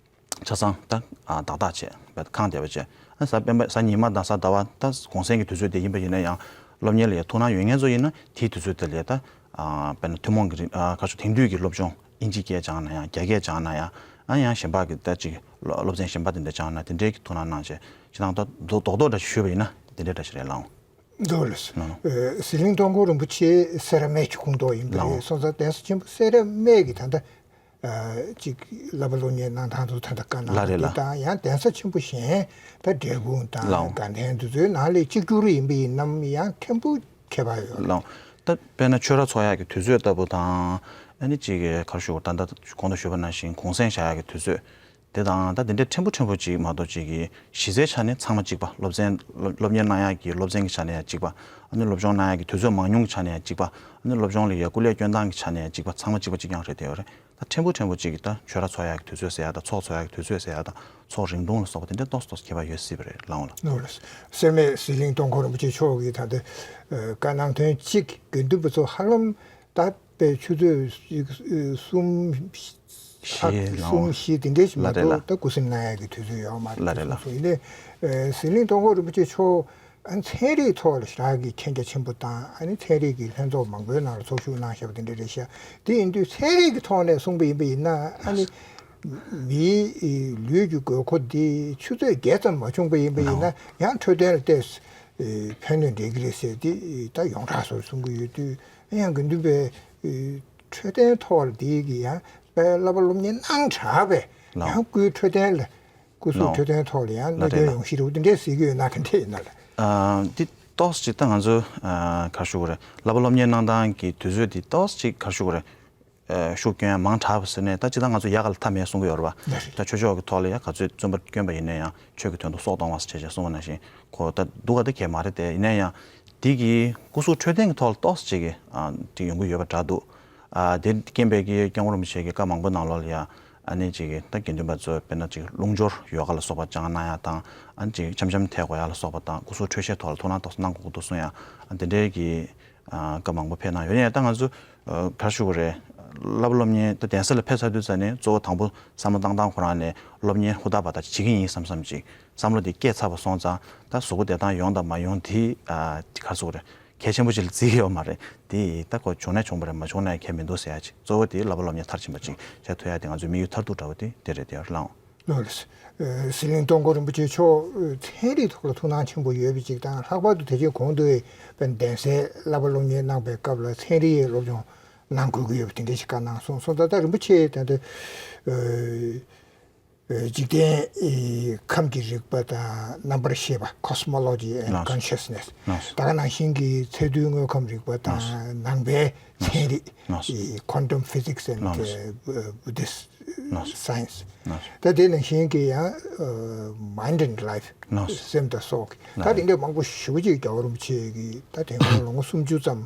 ཆ་ཚང་ད་ཨ་ཏག་ཏག་བྱས་བས་ཁང་བསྡད་པ་བྱས། ཨ་གཟའ་སྤེན་པ་གཟའ་ཉི་མ་དང་གཟའ་ཟླ་བ་ད་གུང་སེང་གི་དུས་ཚོད་དེ་ཡིན་པ་ཡིན་ན་ཡང་སློབ་གཉེར་ལ་ཡ་ཐུགས་སྣང་ཡོད་མཁན་ཚོ་ཡིན་ན་དེའི་དུས་ཚོད་དེ་ལ་ཡ་ད་ཨ་དཔེར་ན་ཐུན་མོང་གི་རིག་ཨ་ག་ཚོད་དེང་དུས་ཀྱི་སློབ་སྦྱོང་ཨིན་ཇི་སྐད་སྦྱང་ན་ཡང་རྒྱ་སྐད་སྦྱང་ན་ཡང་ཨ་ཡང་གཞན་པ་གི་ད་ཅིག་སློབ་ཚན་གཞན་པ་དེ་འདྲ་སྦྱང་ན་དེ་འདྲའི་གི་ཐུགས་སྣང་གནང་བྱས་ཅི་ཐང་ད་རྡོག་རྡོག་འདྲ་ཞིག་ཞུས་པ་ཡིན་ན་དེ་འདྲའི་འདྲ་ཞིག་རེད་ལགས། འདུག་ལགས། ལགས། ཨ་ཟི་ལིང་སྟོང་འཁོར་རིན་པོ་ཆེ་སེ་ར་སྨད་ཀྱི་ཁོངས་གཏོགས་ཡིན་པ་རེད། ལགས། སོང་ཙང་གདན་ས་ཆེན་པོ་སེ་ར་སྨད་ཀྱི་ད་ལྟ། ཨ་ཅིག་བསླབ་པ་སློབ་གཉེར་གནང་སྟངས་དུ་ད་ལྟ་བཀའ་གནང་ལགས་རེད་ལགས། དེ་དང་ཡང་གདན་ས་ཆེན་པོ་གཞན་ད་འབྲས་སྤུངས་དང་ལགས། དགའ་ལྡན་འདི་ཚོའི་ནང་ལས་གཅིག་གྱུར་ཡིན་པ་ཡིན་ནམ་ཡང་ཕྲན་བུ་ཁྱད་པར་ཡོད་ལགས། ད་དཔེར་ན་ཆོས་ར་འཚོགས་ཡག་གི་དུས་ཚོད་ལྟ་བུ་དང་། ཨ་ནི་ཅིག་ག་རེ་ཞུ་དགོས། ད་ལྟ་གོང་དུ་ཞུས་པ་ནང་བཞིན་གུང་སེང་བཞག་ཡག་གི་དུས་ཚོད་དེ་དང་ད་དེ་འདྲའི་ཕྲན་བུ་ཕྲན་བུ་ཅིག་མ་གཏོགས་ཅིག་གི་གཞི་རྩའི་ཆ་ནས་ཚང་མ་གཅིག་པ། སློབ་ཚན་སློབ་སློབ་གཉེར་གནང་ཡག་གི་སློབ་ཚན་གྱི་ཆ་ནས་ཡང་གཅིག་པ། ཨ་ནི་སློབ་སྦྱོང་གནང་ཡག་གི་དུས་ཚོད་མང་ཉུང་གི་ཆ་ནས་ཡང་གཅིག་པ། ཨ་ནི་སློབ་སྦྱོང་ལ་ཡ་སྐུ་ལས་སྐྱོན་སྟངས་ཀྱི་ཆ་ནས་ཡང་གཅིག་པ། ཚང་མ་གཅིག་པ་གཅིག་རྐྱང་རེད་དེ་ཡོད་རེད། ད་ཕྲན་བུ་ཕྲན་བུ་གཅིག་གིས་ད་ཆོས་ར་འཚོགས་ཡག་གི་དུས་ཚོད་ཟེར་ཡག་དང་། ཚོགས་འཚོགས་ཡག་གི་དུས་ཚོད་ཟེར་ཡག་དང་། ཚོགས་རིང་ཐུང་ལ་སོགས་པ་དེ་འདྲ་ཏོག་ཙམ་ཏོག་ཙམ་ཁྱད་པར་ཡོད་སྲིད་པ་རེད་ལགས་འོང་ལགས། ལགས་རེད། སེར་སྨད་ཟི་ལིང་སྟོང་འཁོར་རིན་པོ་ཆེ་མཆོག་གིས་ད་ལྟ་ཨ་བཀའ་གནང་དོན་གཅིག་དགེ་འདུན་པ་ཚོ་ཧ་ལམ་ད་དཔེ་ཆུ་ཚོད་གསུམ་བཞི་ལགས་འོང་། གསུམ་བཞི་དེ་འདྲ་ཞིག་མ་ལགས་རེད་གཏོགས་ལགས། ད་སྐུ་གཟིམ་གནང་ཡག་གི་དུས་ཚོད་ཡོད་མ་རེད། ལགས་རེད་ལགས། གསུངས་སོང་། ཡིན་ནའི་ཨ་ཟི་ལིང་སྟོང་འཁོར་རིན་པོ་ཆེ་མཆོག་ཨ་ནི་ཚན་རིག་ཐོག་ལ་ཞེ་དྲག་གི་མཁྱེན་རྒྱ་ཆེན་པོ་དང་། ཨ་ནི་ཚན་རིག་གི་ལྷན་ཚོགས་མང་པོའི་ནང་ལ་ཚོགས་ཞུགས་གནང་བཞག་པ་དེ་འདྲ་རེད་ཤག་དེ་ཡིན་དུས་ཚན་རིག་གི་ཐོག་ནས་གསུངས་པ་ཡིན་པ་ཡིན་ན། ཨ་ནི་མིའི་ལུས་ཀྱི་དགོས་མཁོ་འདི་ཆུ་ཚོད་བརྒྱད་ཙམ་མ་བྱུང་པ་ཡིན་པ་ཡིན་ན། ཡང་འཕྲོད་བསྟེན་ལ་ཏོག་ཙམ་ཕན་གནོད་འདྲེས་ཀྱི་རེད་ཟེར་དེ་ད་ཡོངས་གྲགས་སུ་གསུང་གི་ཡོད་དུས། ཡང་དགེ་འདུན་པའི་འཕྲོད་བསྟེན་ཐོག་ལ་དེ་གི་ཡང་དཔེ་བསླབ་པ་སློབ་གཉེར་གནང་དྲགས་པས། ཡང་སྐུའི་འཕྲོད་བསྟེན་ལ། སྐུ་གཟུགས་འཕྲོད་བསྟེན་ཐོག་ལ་ཡང་གནོད་སྐྱོན་ཡོང་གཞི་རེད་འདི་འདྲས་ཟེར་གྱི་ཡོད་ན་ག་འདྲས་ཡིན་ན་ལ། ཨ་འདི་ཏོག་ཙམ་ཅིག་ད་ང་ཚོ་ཨ་ག་རེ་ཞུ་དགོས་རེད། བསླབ་པ་སློབ་གཉེར་གནང་སྟངས་ཀྱི་དུས་ཚོད་འདི་ཏོག་ཙམ་ཅིག་ག་རེ་ཞུ་དགོས་རེད། ཨ་ཤུགས་སྐྱོན་ཡང་མང་དྲགས་པ་ཟེར་ནས། ད་ཅི་ད་ང་ཚོ་ཡག་ག་ལ་མཐའ་མེད་གསུང་གི་ཡོད་རེད་པ། ད་ཆོས་ཕྱོགས་ཀྱི་ཐོག་ལ་ཡང་ག་ཚོད་བརྩོན་པ་བསྐྱོན་པ་ཡིན་ན་ཡང་ཆོས་ཀྱི་དོན་དུ་སྲོག་གཏོང་བ་ཟེར་བྱས་བྱས་གསུངས་པ་ནང་བཞིན་ཁོ་ད་སྡུག་ག་ད་གས་མ་རེད་དེ། ཡིན་ན་ཡང་འདི་གི་སྐུ་གཟུགས་འཕྲོད་བསྟེན་གྱི་ཐོག་ལ་ཏོག་ཙམ་ཅིག་གི་ཨ་འདི་ཡོང་གི་ཡོད་པ་འདྲ་འདུག་ཨ་དེ་རྐྱེན་པས་ཀྱི་སྐྱབས་མགོན་རིན་པོ་ཆེ་གི་བཀའ་མང་པོའི་ནང་ལོགས་ལ་ཡང་ཨ་ནི་ཅིག་གི་ད་དགེ་འདུན་པ་ཚོས་དཔེར་ན་ཅིག་རླུང་སྦྱོར་ཡོ་ག་ལ་སོགས་པ་སྦྱང་གནང་ཡག་དང་། ཨ་ནི་ཅིག་འཆམ་འཆམ་ཐལ་དགོས་ཡག་ལ་སོགས་པ་དང་། སྐུ་གཟུགས་འཕྲོད་བཞེས་ཐོག་ལ་ཐུགས་སྣང་ཏོག་ཙམ་གནང་དགོས་ཀྱི་འདུག་གསུང་ཡག་ཨ་དེ་འདྲའི་གི་ཨ་བཀའ་མང་པོ་ཕེབས་གནང་ཡོད། ཡིན་ཡང་ད་ང་ཚོ་ཨ་ག་རེ་ཞུ་དགོས་རེད། བསླབ་པ་སློབ་གཉེར་ད་གདན་ས་ལ་ཕེབས་ཚར་དུས་ཙ་ནས་གཙོ་བོ་དང་པོ་བསམ་བློ་བཏང་སྟངས་ཁོ་རང་ནས་སློབ་གཉེར་ཧུར་ཐག་པ་ད་བྱེད་ཀྱི་ཡིན་བསམ་བསམ་ཅིག་བསམ་བློ་དེ་སྐྱེས་ཚར་བ་སོང་ཙང་། ད་གཟུགས་པོ་བདེ་ཐང་ཡོང་དང་མ་ཡོང་དེ་ཨ་ག་རེ་ཟེར་དགོས་རེད། གལ་ཆེན་པོ་ཅིག་ལ་བརྩི་གི་ཡོད་མ་རེད། དེ་ད་ཁོ་བྱུང་ན་བྱུང་བ་རེད། མ་བྱུང་ན་ཁྱད་མི་འདུག་ཟེར་ཡག་ཅིག་གཙོ་བོ་དེ་བསླབ་པ་སློབ་གཉེར་མཐར་ཕྱིན་པ་ཅིག་བྱེད་ཐུབ་ཡག་དེ་ང་ཚོའི་དམིགས་ཡུལ་མཐར་ཐུག་འདྲ་བོ་དེ་དེ་རེད་དེ་ལགས་འོང་། ལོ་ལ་ཟི་ལིང་སྟོང་སྐོར་རིན་པོ་ཆེ་མཆོག་ཚན་རིག་ཐོག་ལ་ཐུགས་སྣང་ཆེན་པོ་ཡོད་པ་ཅིག་དང་། ལྷག་པར་དུ་དེ་བཞིན་གོང་དུ་དཔེར་ན་གདན་སའི་བསླབ་པ་སློབ་གཉེར་གནང་པའི་སྐབས་ལ་ཚན་རིག་སློབ་སྦྱོང་གནང་དགོས་ཀྱི་ཡོད་པ་དེ་འདྲ་ཞིག་བཀའ་གནང་སོང་། སོང་ཙང་ད་རིན་པོ་ཆེ་ད་ལྟ་འཇིག་རྟེན་ཁམས་ཀྱི་རིག་པ་དང་རྣམ་པར་ཤེས་པ། Cosmology and Consciousness། ད་ག་ནང་བཞིན་གྱི་ཚད་རྡུལ་དངོས་ཁམས་རིག་པ་དང་ནང་པའི་ཚན་རིག Quantum Physics and Buddhist Science། ད་དེ་ནང་བཞིན་གྱི་ཡང་Mind and Life། སེམས་དང་སྲོག་གི་ད་དེ་འདྲ་མང་པོ་ཞེ་པོ་ཅིག་རྒྱལ་བ་རིན་པོ་ཆེ་གིས་ད་དེང་སང་ལོ་ངོ་སུམ་ཅུ་ཙམ་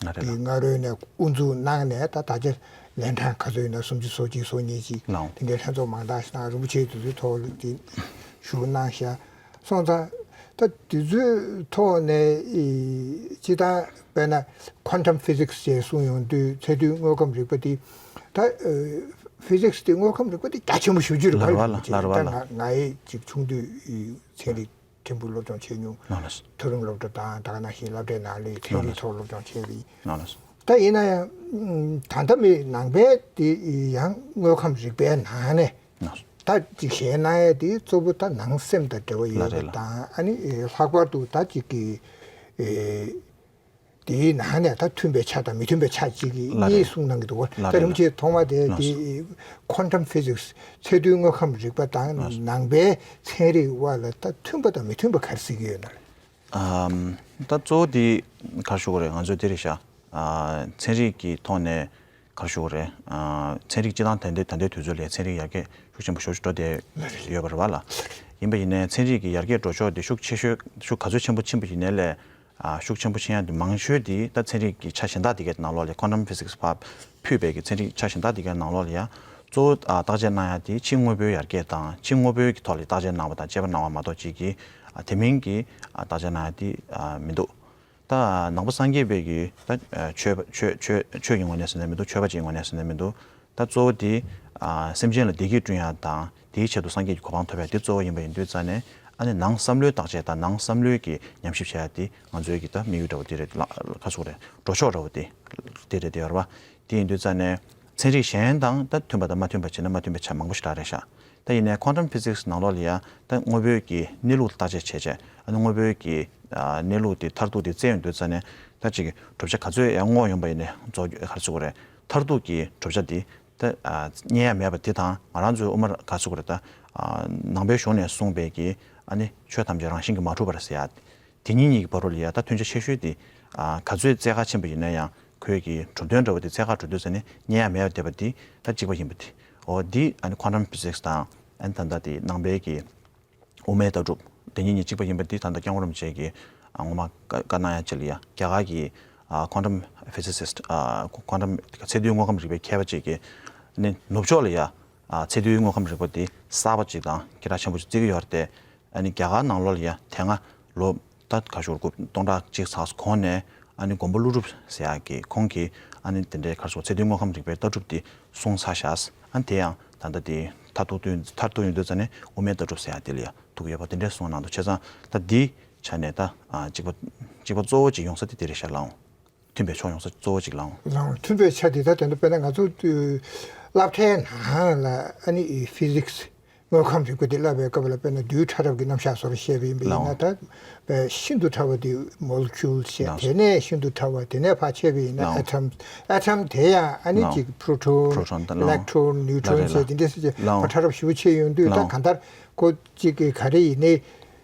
ང་རེ་ལ་སྔ་རོལ་ནས་དབུ་འཛུགས་གནང་ནས། ད་ད་ཆ་ལན་གྲངས་ག་ཚོད་ཡིན་ན་སུམ་ཅུ་སོ་གཅིག་སོ་གཉིས་ཅིག་དེ་འདྲའི་ལྷན་ཚོགས་མང་དག་ཞིག་གནང་། རིན་པོ་ཆེ་དེ་ཚོའི་ཐོག་ལ་དེ་ཞུགས་གནང་ཤག་སོང་ཙང་། ད་དེ་ཚོའི་ཐོག་ནས་སྤྱིར་བཏང་དཔེར་ན་Quantum Physics་ཅེས་གསུངས་ཡོང་དུས། ཚད་རྡུལ་དངོས་ཁམས་རིག་པ་དེ་ད་Physics་དེ་དངོས་ཁམས་རིག་པ་དེ་རྒྱ་ཆེན་པོ་ཞེ་པོ་ཅིག་རེད་པ། ལ་རེད་ལ་ད་ང་ཡི་ཅིག་ཆུང་དུས་ཚན་རིག་ཕྲན་བུ་སློབ་སྦྱོང་བྱས་མྱོང་། མཐོ་རིམ་སློབ་གྲྭ་དང་ད་ག་ནང་བཞིན་སློབ་གྲྭའི་ནང་ལས་ཚན་རིག་ཐོག་སློབ་སྦྱོང་བྱས་པ་ཡིན། ད་ཡིན་ན་ཡང་ད་ལྟ་མི་ནང་པའི་དེ་ཡང་དངོས་ཁམས་རིག་པའི་ནང་ནས་ད་ཅིག་གཞལ་གནང་ཡས་དེ་གཙོ་བོ་ད་ནང་སེམས་དང་འབྲེལ་བ་ཡོད་པ་དང་། ཨ་ནི་ལྷག་པར་དུ་ད་ཅིག་གི་དེའི་ནང་ནས་ད་མཐུན་པའི་ཆ་དང་མི་མཐུན་པའི་ཆ་གཅིག་གཉིས་གསུངས་གནང་གི་འདུག་བ། ད་རིན་པོ་ཆེ་ཐོག་མ་དེ་དེ་Quantum Physics་ཚད་རྡུལ་དངོས་ཁམས་རིག་པ་དང་ནང་པའི་ཚན་རིག་དབར་ལ་ད་མཐུན་པ་དང་མི་མཐུན་པ་ག་རེ་གཟིགས་ཀྱི་ཡོད་ན། ཨམ། ད་གཙོ་བོ་དེ་ག་རེ་ཞུ་དགོས་རེད། ང་ཚོས་དེ་རེད་ཤག་ཨ། ཚན་རིག་གི་ཐོག་ནས་ག་རེ་ཞུ་དགོས་རེད། ཨ། ཚན་རིག་སྤྱི་བཏང་ད་ལྟའི་ད་ལྟའི་དུས་ཚོད་ལ་ཚན་རིག་ཡར་རྒྱས་ཤུགས་ཆེན་པོ་ཞེ་པོ་ཅིག་འགྲོ་བསྡད་ཡོད་པ་རེད་བ་ལ། ཡིན་པ་ཡིན་ནའི་ཚན་རིག་གི་ཡར་རྒྱས་འགྲོ་ཕྱོགས་དེ་ཤུགས་ཆེ་ཤོས་ཤུགས་ག་ཚོད་ཆེན་པོ་ཕྱིན་པ་ཡིན་ནའི་ལས། ཨ། ཤུགས་ཆེན་པོ་ཕྱིན་ཡ་དེ་མང་ཤོས་དེ་ད་ཚན་རིག་གི་ཆ་གཞན་དག་དེ་གའི་ནང་ལོགས་ལ། Quantum Physics་ཕར་ཕུད་པའི་གི་ཚན་རིག་ཆ་གཞན་དག་དེ་གའི་ནང་ལོགས་ལ་ཡ་གཙོ་བོ། ཨ། བརྟག་དཔྱད་གནང་ཡ་དེ་ཕྱི་དངོས་པོའི་ཡར་རྒྱས་དང་ཕྱི་དངོས་པོའི་གི་ཐོག་ལ་བརྟག་དཔྱད་གནང་བ་དང་དཔྱད་པ་གནང་བ་མ་གཏོགས་ཅིག་གི། ཨ། དེ་མིན་གྱི། ཨ། བརྟག་དཔྱད་གནང་ཡ་དེ། ཨ། མི་འདུག་ད་ནང་པ་སངས་རྒྱས་པའི་གི་ད། ཨ། ཆོས་ཆོས་ཆོས་ཆོས་ཀྱི་ངོས་ནས་ཟེར་ནས་མི་འདུག་ཆོས་པ་ཅིག་གི་ངོས་ནས་ཟེར་ནས་མི་འདུག་ད་གཙོ་བོ་དེ། ཨ། སེམས་ཅན་ལ་བདེ་སྐྱིད་བསྐྲུན་ཡ་དང་དེའི་ཆེད་དུ་སངས་རྒྱས་ཀྱི་གོ་འཕང་ཐོབ་ཡ་དེ་གཙོ་བོ་ཡིན་པ་ཡིན་དུས་ཙང་ནས། ཨ་ནི་ནང་བསམ་བློའི་བརྟག་དཔྱད་དང་ནང་བསམ་བློའི་གི་ཉམས་ཞིབ་བྱེད་ཡ་དེ་ང་ཚོའི་གི་ད་དམིགས་ཡུལ་འདྲ་བོ་དེ་རེད་ལ། ཁ་སོ་རེད། འགྲོ་ཕྱོགས་འདྲ་བོ་དེ་དེ་རེད་དེ་ཡོད་རེད་བ། དེ་ཡིན་དུས་ཙང་ནས་ཚན་རིག་གཞན་དང་ད་མཐུན་པ་དང་མ་མཐུན་པ་བྱས་ན་མ་མཐུན་པའི་ཆ་མང་པོ་ཞིག་རག་རེད་ཤག་ད་ཡིན་ནའི་Quantum Physics་ནང་ལོགས་ལ་ཡ་ད་དངོས་པོའི་གི་གནས་ལུགས་བརྟག་དཔྱད་བྱས་བྱས། ཨ་ནི་དངོས་པོའི་གི། ཨ། གནས་ལུགས་དེ་མཐར་ཐུག་དེ་བཙལ་ཡོང་དུས་ཙང་ནས་ད་ཅིག་གྲུབ་ཆ་ག་ཚོད་ཡང་བསྔོགས་ཡོང་པ་ཡིན་ནའི་རྫོགས་རྒྱུ་ག་རེ་ཟེར་དགོས་རེད། མཐར་ཐུག་གི་གྲུབ་ཆ་དེ་ད། ཨ། རྙེད་ཡ་མེད་པ་དེ་དང་། ང་རང་ཚོའི་དབུ་མར་ག་རེ་ཟེར་དགོས་རེད། ད། ཨ། ནང་པའི་གཞུང་ནས་གསུངས་པའི་གི། ཨ་ནི་ཆོས་ཐམས་ཅད་རང་བཞིན་གྱིས་མ་གྲུབ་པར་ཟེར་ཡ། དེ་གཉིས་གཉིས་ཀྱི་བར་དུ་ལ་ཡ་ད་མཐུན་ཆ་ཆེ་ཤོས་དེ། ཨ། ག་ཚོད་བཙལ་ཁ་ཕྱིན་པ་ཡིན་ན་ཡང་ཁོའི་གི་གྲུབ་དོན་འདྲ་བོ་དེ་བཙལ་ཁ་འགྲོ་དུས་ཙ་ནས་རྙེད་ཡ་མེད་པ་བསྡད་པ་དེ་ད་གཅིག་པ་ཡིན་པ་དེ། འོ་དེ་ཨ་ནི་Quantum Physics་དང་། ཨ་ནི་ད་ལྟ་དེ་ནང་པའི་གི་དབུ་མའི་ལྟ་གྲུབ་དེ་གཉིས་གཉིས་གཅིག་པ་ཡིན་པ་དེ་ད་ལྟ་སྐྱབས་མགོན་རིན་པོ་ཆེ་གིས། ཨ། སྔོན་མ་བཀའ་བཀའ་གནང་ཡ་ཅིག་ལ་ཡ། རྒྱ་གར་གི། ཨ། Quantum Physicist། ཨ། Quantum། ཚད་རྡུལ་དངོས་ཁམས་རིག་པའི་མཁས་པ་ཅིག་གིས་ནི་ནུབ་ཕྱོགས་ལ་ཡ། ཨ། ཚད་རྡུལ་དངོས་ཁམས་རིག་པ་དེ་གསར་པ་ཅིག་དང་སྐད་གྲགས་ཆེན་པོ་ཅིག་བརྩི་གི་ཡོད་རེད་དེ། ཨ་ནི་རྒྱ་གར་ནང་ལོགས་ལ་ཡ་དེ་སྔ་ལོ་ད་ག་ཞོར་དགུ་སྟོང་ཕྲག་གཅིག་ཙམ་གོང་ནས་ཨ་ནི་མགོན་པོ་ཀླུ་སྒྲུབ་ཟེར་ཡག་གི་ཁོང་གིས་ཨ་ནི་དེ་འདྲའི་ག་རེ་ཟེར། ཚད་རྡུལ་དངོས་ཁམས་རིག་པའི་ལྟ་གྲུབ་དེ་གསུངས་ཚར་ཤག་ཨ་ནི་དེ་ཡང་ད་ལྟ་དེ་མཐར་ཐུག་དུས། མཐར་ཐུག་ཡོང་དུས་ཙ་ནས་དབུ་མའི་ལྟ་གྲུབ་ཟེར་ཡག་དེ་ལ་ཡ་ཐུག་ཡོད་པ་དེ་འདྲའི་གསུངས་གནང་འདུག་བྱས་ཙང་ད་འདི་ཆ་ནས་ད། ཨ། གཅིག་པ་གཅིག་པ་གཙོ་བོ་གཅིག་ཡོང་ས་དེ་དེ་རེད་ཤག་ལགས་འོང་། མཐུན་པའི་ཕྱོགས་ཡོང་ས་གཙོ་བོ་གཅིག་ལགས་འོང་། ལགས་འོང་། མཐུན་པའི་ཆ་དེ་ད་དེ་འདྲ། དཔེར་ན་ང་ཚོ་སློབ་གྲྭའི་ནང་ལ་ཨ་ནི་Physics་དངོས་ཁམས་རིག་པ་དེ་བསླབ་པའི་སྐབས་ལ། དཔེར་ན་རྡུལ་ཕྲ་རབ་ཀྱི་རྣམ་གཞག་སོགས་བཤད་པ་ཡིན་པ་ཡིན་ན། ད་དཔེ་ཤིན་ཏུ་ཕྲ་བ་དེ་Molecule་བཤད། དེ་ནས་ཤིན་ཏུ་ཕྲ་བ། དེ་ནས་ཕར་ཕྱིན་པ་ཡིན་ན་Atom། Atom་དེ་ཡང་ཨ་ནི་ཅིག་Proton། Proton་དང་། Electron། Neutron་ཟེར་དེ་འདྲ་ཟེར་བྱས་ཕར་ཕྲ་རབ་ཞེ་པོ་ཕྱིན་ཡོང་དུས། ད་གང་ལྟར་ཁོ་གཅིག་གི་ག་རེ་ཡིན་ནའི་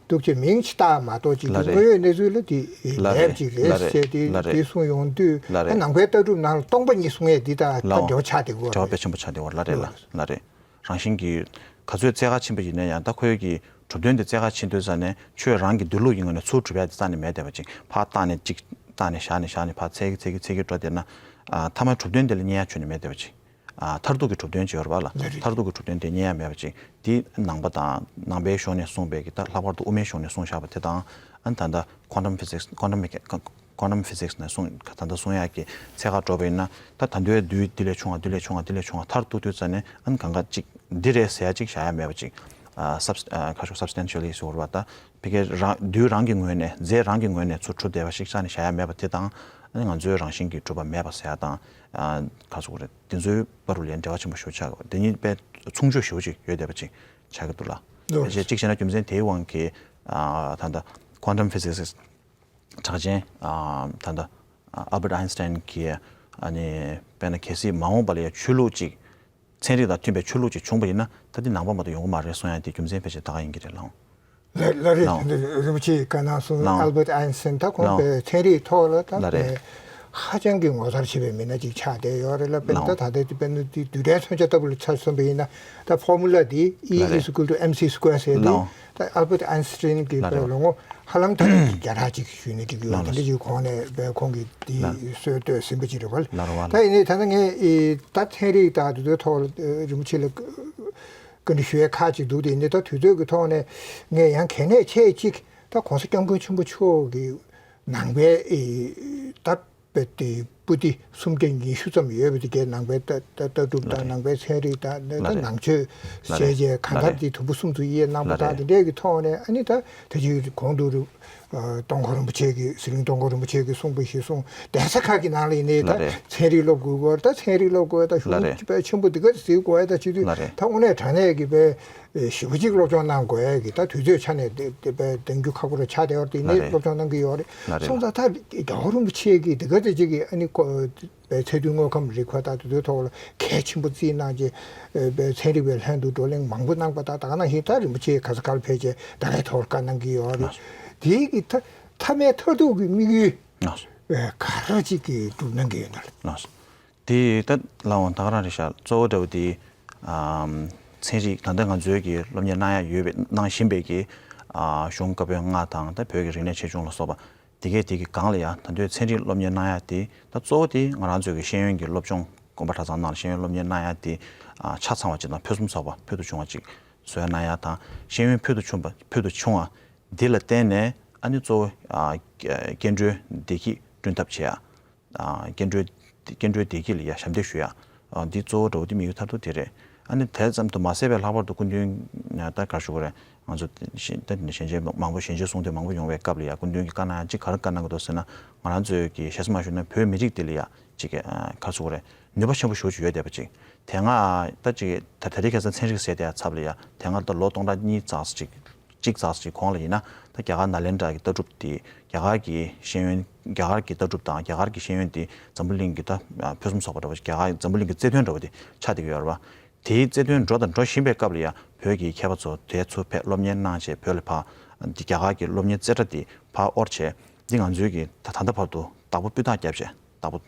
འདུག་ཅེས་མིང་ཅིག་བཏགས་མ་གཏོགས། ཅིག་གི་དངོས་ཡོད་གནས་ཚུལ་ལ་དེ་ལེབ་ཅིག་རེད་ཟེར་དེ་དེ་གསུངས་ཡོང་དུས། ད་ནང་པའི་ལྟ་གྲུབ་ནང་ལ་སྟོང་པ་ཉིད་གསུང་ཡས་འདི་ད་ད་འབྲེལ་བ་ཆགས་བསྡད་ཀྱི་ཡོད་རེད། འབྲེལ་བ་དཔེ་ཆེན་པོ་ཆགས་བསྡད་ཡོད་རེད། ལགས་རེད་ལགས། ལགས་རེད། རང་བཞིན་གྱིས་ག་ཚོད་བཙལ་ཁ་ཕྱིན་པ་ཡིན་ན་ཡང་། ད་ཁོའི་གི་གྲུབ་དོན་དེ་བཙལ་ཁ་ཕྱིན་དུས་ཙ་ནས་ཁྱོད་རང་གི་འདུལ་ལུགས་ཀྱི་ངོས་ནས་ཚུར་སྒྲུབ་ཡ་དེ་རྩ་ནས་མེད་བསྡད་པ་ཅིག་ཕར་བཏང་ནས་གཅིག་བཏང་ནས་བཞག་ནས་བཞག་ནས་ཕར་འཚོལ་གྱི་འཚོལ་གྱི་འཚོལ་གྱི་འགྲོ་བསྡད་ན། ཨ། མཐའ་མའི་གྲུབ་དོན་དེ་ལ་རྙེད་ཡ་ཁྱོན་ནས་མེད་བསྡད་པ་ཅིག་ཨ། མཐར་ཐུག་གི་གྲུབ་དོན་ཅིག་ཡོད་རེད་པ་ལགས། ལགས་རེད། མཐར་ཐུག་གི་གྲུབ་དོན་དེ་རྙེད་ཡ་མེད་པ་ཅིག་དེ་ནང་པ་དང་ནང་པའི་གཞུང་ནས་གསུངས་པའི་གི། ད་ལྷག་པར་དུ་དབུ་མའི་གཞུང་ནས་གསུངས་བཞག་པ་དེ་དང་། ཨ་ནི་ད་ལྟ་Quantum Physics། Quantum Mecha། Quantum Physics་ནས་གསུངས། ད་ལྟ་གསུང་ཡག་གི་ཚད་ཁ་འགྲོ་བ་ཡིན་ན། ད་ད་དུང་རྡུལ་འདི་ལས་ཆུང་བ། འདི་ལས་ཆུང་བ། འདི་ལས་ཆུང་བ། མཐར་ཐུག་དུས་ཙ་ནས་ཨ་ནི་གང་ག་ཅིག་འདི་རེད་ཟེར་ཡ་ཅིག་བཞག་ཡ་མེད་པ་ཅིག་ཨ། སབ། ཨ། ཁ་ཤོག་Substantially་ཟེར་བ་ད། ཕ་གི་རང་རྡུལ་རང་གི་ངོས་ནས། རྫས་རང་གི་ངོས་ནས་ཚུར་གྲུབ་བསྡད་པ་ཞིག་རྩ་ནས་བཞག་ཡ་མེད་པ་དེ་དང་། ཨ་ནི་ང་ཚོའི་རང་བཞིན་གྱིས་གྲུབ་པ་མེད་པ་ཟེར་ཡ་དང་། ཨ། ག་རེ་ཟེར་དགོས་རེད། དེ་ཚོའི་བར་དུ་ལ་ཡང་འབྲེལ་བ་ཆེན་པོ་ཞེ་པོ་ཆགས་ཀྱི་ཡོད་རེད། དེ་གཉིས་དཔེ་མཚུངས་ཆོས་ཞེ་པོ་ཅིག་ཡོད་བསྡད་པ་ཅིག་ཆགས་ཀྱི་འདུག་ལ། ལགས་རེད། ཕལ་ཆེར་གཅིག་བྱས་ན་རྒྱུ་མཚན་དེའི་དབང་གིས། ཨ། ད་ལྟ་quantum physics གྲགས་ཅན། ཨ། ད་ལྟ་Albert Einstein གྱིས། ཨ་ནི་དཔེར་ན་གལ་སྲིད་མ་འོངས་པ་ལ་ཡང་ཆོས་ལུགས་ཅིག་ཚན་རིག་དང་མཐུན་པའི་ཆོས་ལུགས་ཅིག་བྱུང་པ་ཡིན་ན། ད་འདི་ནང་པ་མ་གཏོགས་ཡོང་གི་མ་རེད་གསུང་ཡ་དེ་རྒྱུ་མཚན་ཕལ་ཆེར་ད་ག་ཡིན་གྱི་རེད་ལགས། ལགས་ལགས་རེད། ལགས། དེ་འདྲ་རིན་པོ་ཆེས་བཀའ་གནང་སོང་། ལགས། Albert Einstein ད་ཁོང་ལགས། པའི་ཚན་རིག་ཐོག་ལ་ད་ལགས་རེད། པའི་ཧ་ཅང་གི་ངོ་མཚར་ཆེ་བའི་མི་སྣ་ཅིག་ཆགས་བསྡད་ཡོད་རེད་ལ། དཔེར་ན་ད། ལགས། ད་ལྟའི་དཔེར་ན་དེ་རྡུལ་ཕྲན་མཚོན་ཆ་ལྟ་བུ་ལ་ཆ་མཚོན་པ་ཡིན་ན། ད་formula འདི E ལགས་རེད། is equal to mc square ཟེར་འདི། ལགས། ད་Albert Einstein གྱི་ལགས་རེད། པའི་ལོ་ངོ་ཧ་ལམ་ད་བརྒྱ་ཕྲག་ཅིག་ཞུས་ནས་འགྲིག་གི་ཡོད། ལགས། དེ་འདྲ་ཅིག་གོང་ནས་པའི་ཁོང་གིས་འདི་ལགས། སྲོལ་གཏོད་ཟིན་པ་ཅིག་རེད་བ། ལགས་རེད་བ། ད་ཡིན་ནའི་ད་ལྟ་ངས་ཨེ་ད་ཚན་རིག་དང་དེ་ཚོའི་ཐོག་ལ་རིན་པོ་ཆེ་ལ་བཀའ་འདྲི་ཞུ་ཡས་ཁག་ཅིག་འདུག་དེ་ནི་ད་དུས་ཚོད་ཀྱི་ཐོག་ནས་ངས་ཡང་གལ་གནད་ཆེ་གཅིག་ད་༸གོང་ས་༸སྐྱབས་མགོན་ཆེན་པོ་མཆོག་གི་ནང་པའི་ད་པའི་དེ་པོ་ཏི་སུམ་བརྒྱ་ཉི་ཤུ་ཙམ་ཡོད་པ་དེ་གའི་ནང་པའི་ལྟ་ལྟ་གྲུབ་དང་། ལགས་རེད། ནང་པའི་ཚན་རིག་དང་། ད་ལགས་རེད། ནང་ཆོས་ལགས་རེད། ཟེར་བྱས་གང་ལགས་ལྟར་རེད། དེ་དུམ་བུ་གསུམ་དུ་དབྱེ་གནང་པ་ལགས་དང་། རེད། དེ་འདྲའི་གི་ཐོག་ནས་ཨ་ནི་ད་ད་ཅིག་གོང་དུ་རུ། ཨ། སྟོང་འཁོར་རིན་པོ་ཆེ་གིས། ཟི་ལིང་སྟོང་འཁོར་རིན་པོ་ཆེ་གིས་གསུངས་པ་བཞིན་གསུངས། གདན་ས་ཁག་གི་ནང་ལ་ཡིན་ནའི་ད་ལགས་རེད། ཚན་རིག་སློབ་དགོས་སྐོར། ད་ཚན་རིག་སློབ་དགོས། ད་ལགས་རེད། ཞུགས་པའི་ཆེན་པོ་འདི་ག་ཟིག་དགོས་ད་བྱེད་དུས། ལགས་རེད། ད་དངོས་གནས་དྲང་གནས་ཀྱི་པའི་ཞེ་པོ་ཅིག་སློབ་སྦྱོང་གནང་དགོས་ཡ་གི་ད་དུས་ཚོད་ཆ་ནས་དེ་དེ་པའི་འདང་རྒྱུ་ཁག་པོ་རུ་ཆགས་བསྡད་པ་དེ། ཡིན་ནའི་ལགས་རེད། སློབ་སྦྱོང་གནང་གི་ཡོད་རེད། ལགས་རེད། སོང་ཙང་ད་རྒྱལ་བ་རིན་པོ་ཆེ་གིས་འདི་ག་ཟིག་ཅིག་གི་ཨ་ནི་ཁོ། པའི་ཚད་རྡུལ་དངོས་ཁམས་རིག་པ་དང་དེ་ཚོའི་ཐོག་ལ་གལ་ཆེན་པོ་བརྩིས་གནང་བྱས། པའི་ཚན་རིག་པའི་ལྷན་དུ་བགྲོ་གླེང་མང་པོ་གནང་པ་དང་། ད་ག་ནང་བཞིན་ད་རིན་པོ་ཆེ་ག་ས་ག་ལ་ཕེབས་བྱས་ད་གའི་ཐོག་ལ་བཀའ་གནང་གི་ཡོད་རེད། ལགས། དེའི་གི་མཐའ་མཐའ་མའི་མཐར་ཐུག་གི་དམིགས་ཡུལ། ལགས། པའི་ག་རེ་ཅིག་གི་སྒྲུབ་གནང་གི་ཡོད་ན། ལགས། དེ་ད་ལགས་འོང་ད་ག་རང་རེད་ཤག་གཙོ་བོ་འདྲ་བོ་དེ། ཨམ། ཚན་རིག་ད་ལྟ་ང་ཚོའི་གི་སློབ་གཉེར་གནང་ཡ་ཡོད་པའི་གནང་བཞིན་པའི་གི། ཨ། གཞུང་བཀའ་པོད་ལྔ་དང་། ད་བོད་ཀྱི་རིག་གནས་ཆེ་ཆུང་ལ་སོགས་པ། དེ་གས་དེ་གི་སྒང་ལ་ཡ་ད་དུང་ཚན་རིག་སློབ་གཉེར་གནང་ཡ་དེ། ད་གཙོ་བོ་དེ་ང་རང་ཚོའི་གི་ཤེས་ཡོན་གྱི་སློབ་སྦྱོང་། དགོན་པ་གྲྭ་ཚང་ནང་ལ་ཤེས་ཡོན་སློབ་གཉེར་གནང་ཡ་དེ། ཨ། ཆ་ཚང་བ་ཅིག་དང་ཕུན་སུམ་ཚོགས་པ་ཕུལ་དུ་བྱུང་བ་ཅིག་བཟོ་ཡ་གནང་ཡ་དང་། ཤེས་ཡོན་ཕུལ་དུ་བྱུང་བ་ཕུལ་དུ་བྱུང་བ་འདི་ལ་བརྟེན་ནས། ཨ་ནི་གཙོ་བོ། ཨ། སྐྱེ་འགྲོའི་བདེ་སྐྱིད་བསྐྲུན་ཐབས་བྱེད་ཡ། ཨ། སྐྱེ་འགྲོའི་སྐྱེ་འགྲོའི་བདེ་སྐྱིད་ལ་ཡ་ཞབས་འདེགས་ཞུ་ཡ། ཨ། འདི་གཙོ་བོ་འདྲ་བོ་འདི་དམིགས་ཡུལ་མཐར་ཐུག་དེ་རེད། ཨ་ནི་དེ་ཙམ་དུ་མ་ཟད་པའི་ལྷག་པར་དུ་སྐུ་མདུན། ད་ག་རེ་ཞུ་དགོས་རེད། ང་ཚོ་ཞལ་ད་ཞལ་མཇལ་མང་པོ་ཞལ་མཇལ་གསུང་དུས་མང་པོ་ཡོང་བའི་སྐབས་ལ་ཡ་སྐུ་མདུན་གྱིས་བཀའ་གནང་ཡ་གཅིག་ག་རེ་བཀའ་གནང་གི་འདུག་ཟེར་ན། ང་རང་ཚོའི་གི་གཞི་རྩ་མ་ཞུ་ན་བོད་མི་རིགས་འདི་ལ་ཡ་གཅིག་གི། ཨ། ག་རེ་ཞུ་དགོས་རེད། ནུས་པ་ཆེན་པོ་ཞེ་པོ་ཅིག་ཡོད་བསྡད་པ་ཅིག་དེ་སྔ་ད་ཅིག་ད་ད་ལྟའི་ཁ་སང་ཚན་རིག་ཟེར་དེ་ཡ་ཚབ་ལ་ཡ་དེ་སྔ་ད་ལོ་སྟོང་ཕྲག་གཉིས་ཙམ་ཅིག་གཅིག་ཙམ་ཞིག་གོང་ལ་ཡིན་ན། ད་རྒྱ་གར་ནཱ་ལེནྡྲ་གི་ལྟ་གྲུབ་དེ། རྒྱ་གར་གྱི་ཤེས་ཡོན། རྒྱ་གར་གྱི་ལྟ་གྲུབ་དང་རྒྱ་གར་གྱི་ཤེས་ཡོན་དེ་འཛམ་བུ་གླིང་གི་ད་ཕུན་སུམ་ཚོགས་པ་འདྲ་བོ། རྒྱ་གར་འཛམ་བུ་གླིང་གི་རྩ་དོན་འདྲ་བོ་དེ་ཆགས་བསྡད་ཀྱི་ཡོད་རེད་བ། དེའི་རྩ་དོན་འགྲོ་དང་འགྲོ་བཞིན་པའི་སྐབས་ལ་ཡང་བོད་ཀྱི་མཁས་པ་ཚོ་དེ་ཚུར་ཕེབས་སློབ་གཉེར་གནང་བྱས། བོད་ལ་ཕར་འདི་རྒྱ་གར་གྱི་སློབ་གཉེར་རྩེ་གྲ་དེ་ཕར་དབོར་བྱས། འདི་ང་ཚོའི་གི་ད་ད་ལྟ་བར་དུ་བདག་པོ་སྤུས་དག་བརྒྱབ་བྱས། བདག་པོ།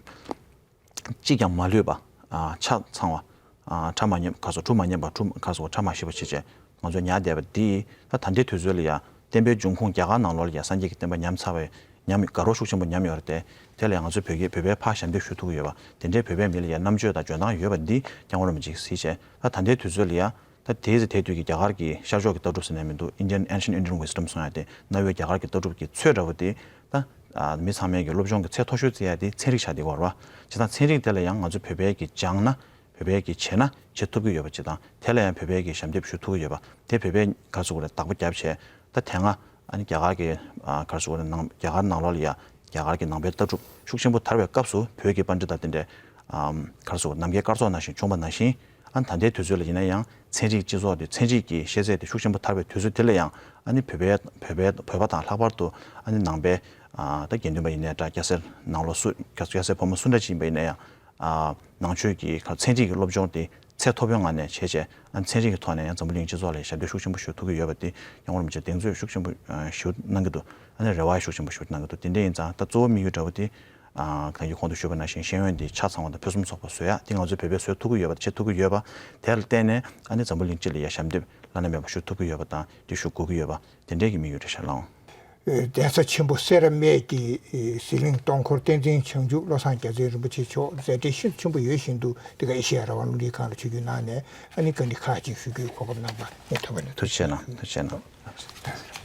གཅིག་ཀྱང་མ་ལུས་པ། ཨ། ཆ་ཚང་བ། ཨ། ཁྲ་མ་ཉམས། ག་རེ་ཟེར། གྲུ་མ་ཉམས་པ། གྲུ། ག་རེ་ཟེར། ཁྲ་མ་ཞིག་པ་བྱས་བྱས་ང་ཚོ་ཉར་བསྡད་པ་འདི། ད་ད་ལྟའི་དུས་ཚོད་ལ་ཡ་བསྟན་པའི་འབྱུང་ཁུངས་རྒྱ་གར་ནང་ལོགས་ལ་ཡ་སངས་རྒྱས་ཀྱི་བསྟན་པ་ཉམས་ཚར་བའི། ཉམས། དགའ་རབ་ཤུགས་ཆེན་པོ་ཉམས་ཡོད་རེད་དེ། དེ་ལ་ཡ་ང་ཚོ་བོད་ཀྱི། བོད་པས་ཕར་ཞབས་འདེགས་ཞུ་ཐུབ་ཀྱི་ཡོད་པ། དེ་འདྲའི་བོད་པའི་མི་ལ་ཡ་རྣམ་དཔྱོད་དང་འཇོན་ཐང་ཡོད་པ་འདི་སྐྱབས་མགོན་རིན་པོ་ཆེས་གཟིགས་བྱས། ད་ད་ལྟའི་དུས་ཚོད་ལ་ཡ། ད་དེའི་ཚེ་དེ་དུས་ཀྱི་རྒྱ་གར་གྱི་ཤར་ཕྱོགས་ཀྱི་ལྟ་གྲུབ་ཟེར་ནས་མི་འདུག Indian, ancient Indian wisdom གསུང་ཡ་དེ། གནའ་བོའི་རྒྱ་གར་གྱི་ལྟ་གྲུབ་ཀྱི་ཚོད་འདྲ་བོ་དེ། ད། ཨ། མི་ཚང་མས་ཀྱི་སློབ་སྦྱོང་གི་ཚད་མཐོ་ཤོས་བརྩི་ཡ་དེ་ཚན་རིག་ཆགས་བསྡད་ཀྱི་ཡོད་རེད་བ། བྱས་ཙང་ཚན་རིག་དེ་ལ་ཡང་ང་ཚོ་བོད་པས་ཀྱི་སྦྱངས་ན། བོད་པས་ཀྱི་བྱས་ན་བྱེད་ཐུབ་ཀྱི་ཡོད་པ་ཅིག་དང་། དེ་ལ་ཡང་བོད་པས་ཀྱི་ཞབས་འདེགས་ཞུ་ཐུབ་ཀྱི་ཡོད་པ། དེ་བོད་པས་ག་རེ་ཟེར་དགོས་རེད། བདག་པོ་བརྒྱབ་བྱས། ད་དེ་སྔ་ཨ་ནི་རྒྱ་གར་གྱི། ཨ། ག་རེ་ཟེར་དགོས་རེད། ནང་། རྒྱ་གར་ནང་ལོགས་ལ་ཡ་རྒྱ་གར་གྱི་ནང་པའི་ལྟ་གྲུབ་ཤུགས་ཆེན་པོ་དར་བའི་སྐབས་སུ་བོད་ཀྱི་པཎ་ཌི་ཏ་དེ་འདྲས། ཨམ། ག་རེ་ཟེར་དགོས། ནམ་མཁའི་སྐར་ཚོགས་ནང་བཞིན་བྱུང་བ་ནང་བཞིན། ཨ་ནི་ད་ལྟའི་དུས་ཚོད་ལ་ཡིན་ན་ཡང་ཚན་རིག་སྤྱི་ཚོགས་དེ། ཚན་རིག་གི་ཤེས་ཚད་དེ་ཤུགས་ཆེན་པོ་དར་བའི་དུས་ཚོད་དེ་ལ་ཡང་། ཨ་ནི་བོད་པའི། བོད་པའི། བོད་པ་དང་ལྷག་པར་དུ་ཨ་ནི་ནང་པའི། ཨ། ད་དགེ་འདུན་པ་ཡིན་ནའི་འདྲ། སྐྱ་སེར་ནང་ལོགས་སུ། སྐྱ་སེར་ཕོ་མོ་སུ་འདྲ་ཅིག་ཡིན་པ་ཡིན་ན་ཡང་། ཨ། ནང་ཆོས་ཀྱི་ཚན་རིག་གི་སློབ་སྦྱོང་དེ་ཚད་མཐོ་པོའི་ངང་ནས་བྱས་བྱས། ཨ་ནི་ཚན་རིག་གི་ཐོག་ནས་ཡང་འཛམ་བུ་གླིང་སྤྱི་ཚོགས་ལ་ཞབས་འདེགས་ཤུགས་ཆེན་པོ་ཞུ་ཐུབ་ཀྱི་ཡོད་པ་དེ་སྐྱབས་མགོན་རིན་པོ་ཆེ་གདེང་ཚོད་ཤུགས་ཆེན་པོ་ཞུ་གནང་གི་འདུག་ཨ་ནི་རེ་བ་ཤུགས་ཆེན་པོ་ཞུ་གནང་གི་འདུག་དེ་འདྲ་ཡིན་ཙང་ད་གཙོ་བོ་དམིགས་ཡུལ་འདྲ་བོ་དེ། ཨ། གང་གི་གོང་དུ་ཞུས་པ་ནང་བཞིན་ཤེས་ཡོན་དེ་ཆ་ཚང་བ་དང་ཕུན་སུམ་ཚོགས་པ་བཟོ་ཡ་དེ་ང་ཚོས་བོད་པས་བཟོ་ཐུབ་ཀྱི་ཡོད་པ། བྱེད་ཐུབ་ཀྱི་ཡོད་པ། དེ་ལ་བརྟེན་ནས་ཨ་ནི་འཛམ་བུ་གླིང་སྤྱི་ལ་ཡ་ཞབས་འདེགས་བླ་ན་མེད་པ་ཞུ་ཐུབ་ཀྱི་ཡོད་པ་དང་། དེ་ཞུ་དགོས་ཀྱི་ཡོད་པ། དེ་འདྲའི་གི་དམིགས་ཡུལ་རེད་ཤག་ལགས། ཨེ། གདན་ས་ཆེན་པོ་སེ་ར་སྨད་ཀྱི། ཨེ། ཟི་ལིང་སྟོང་འཁོར་བསྟན་འཛིན་བྱང་ཆུབ་བློ་བཟང་རྒྱ་མཚོ་རིན་པོ་ཆེ་མཆོག་མཛད་བྲེལ་ཤིན་ཏུ་ཆེན་པོ་ཡོད་བཞིན་དུ། འདི་ག་ཨེ་ཤེ་ཡ་རང་དབང་རླུང་འཕྲིན་ཁང་ལ་ཆིབས་བསྒྱུར་གནང་ནས་ཨ་ནི་བཀའ་འདྲི་ཁག་ཅིག་ཞུ་རྒྱུའི་གོ་སྐབས་གནང་བར་ངས་ཐུགས་ཕན་ཐོགས། ཐུགས་རྗེ་གནང་། ཐུགས་རྗེ་གནང་། ཐུགས་རྗེ་གནང་།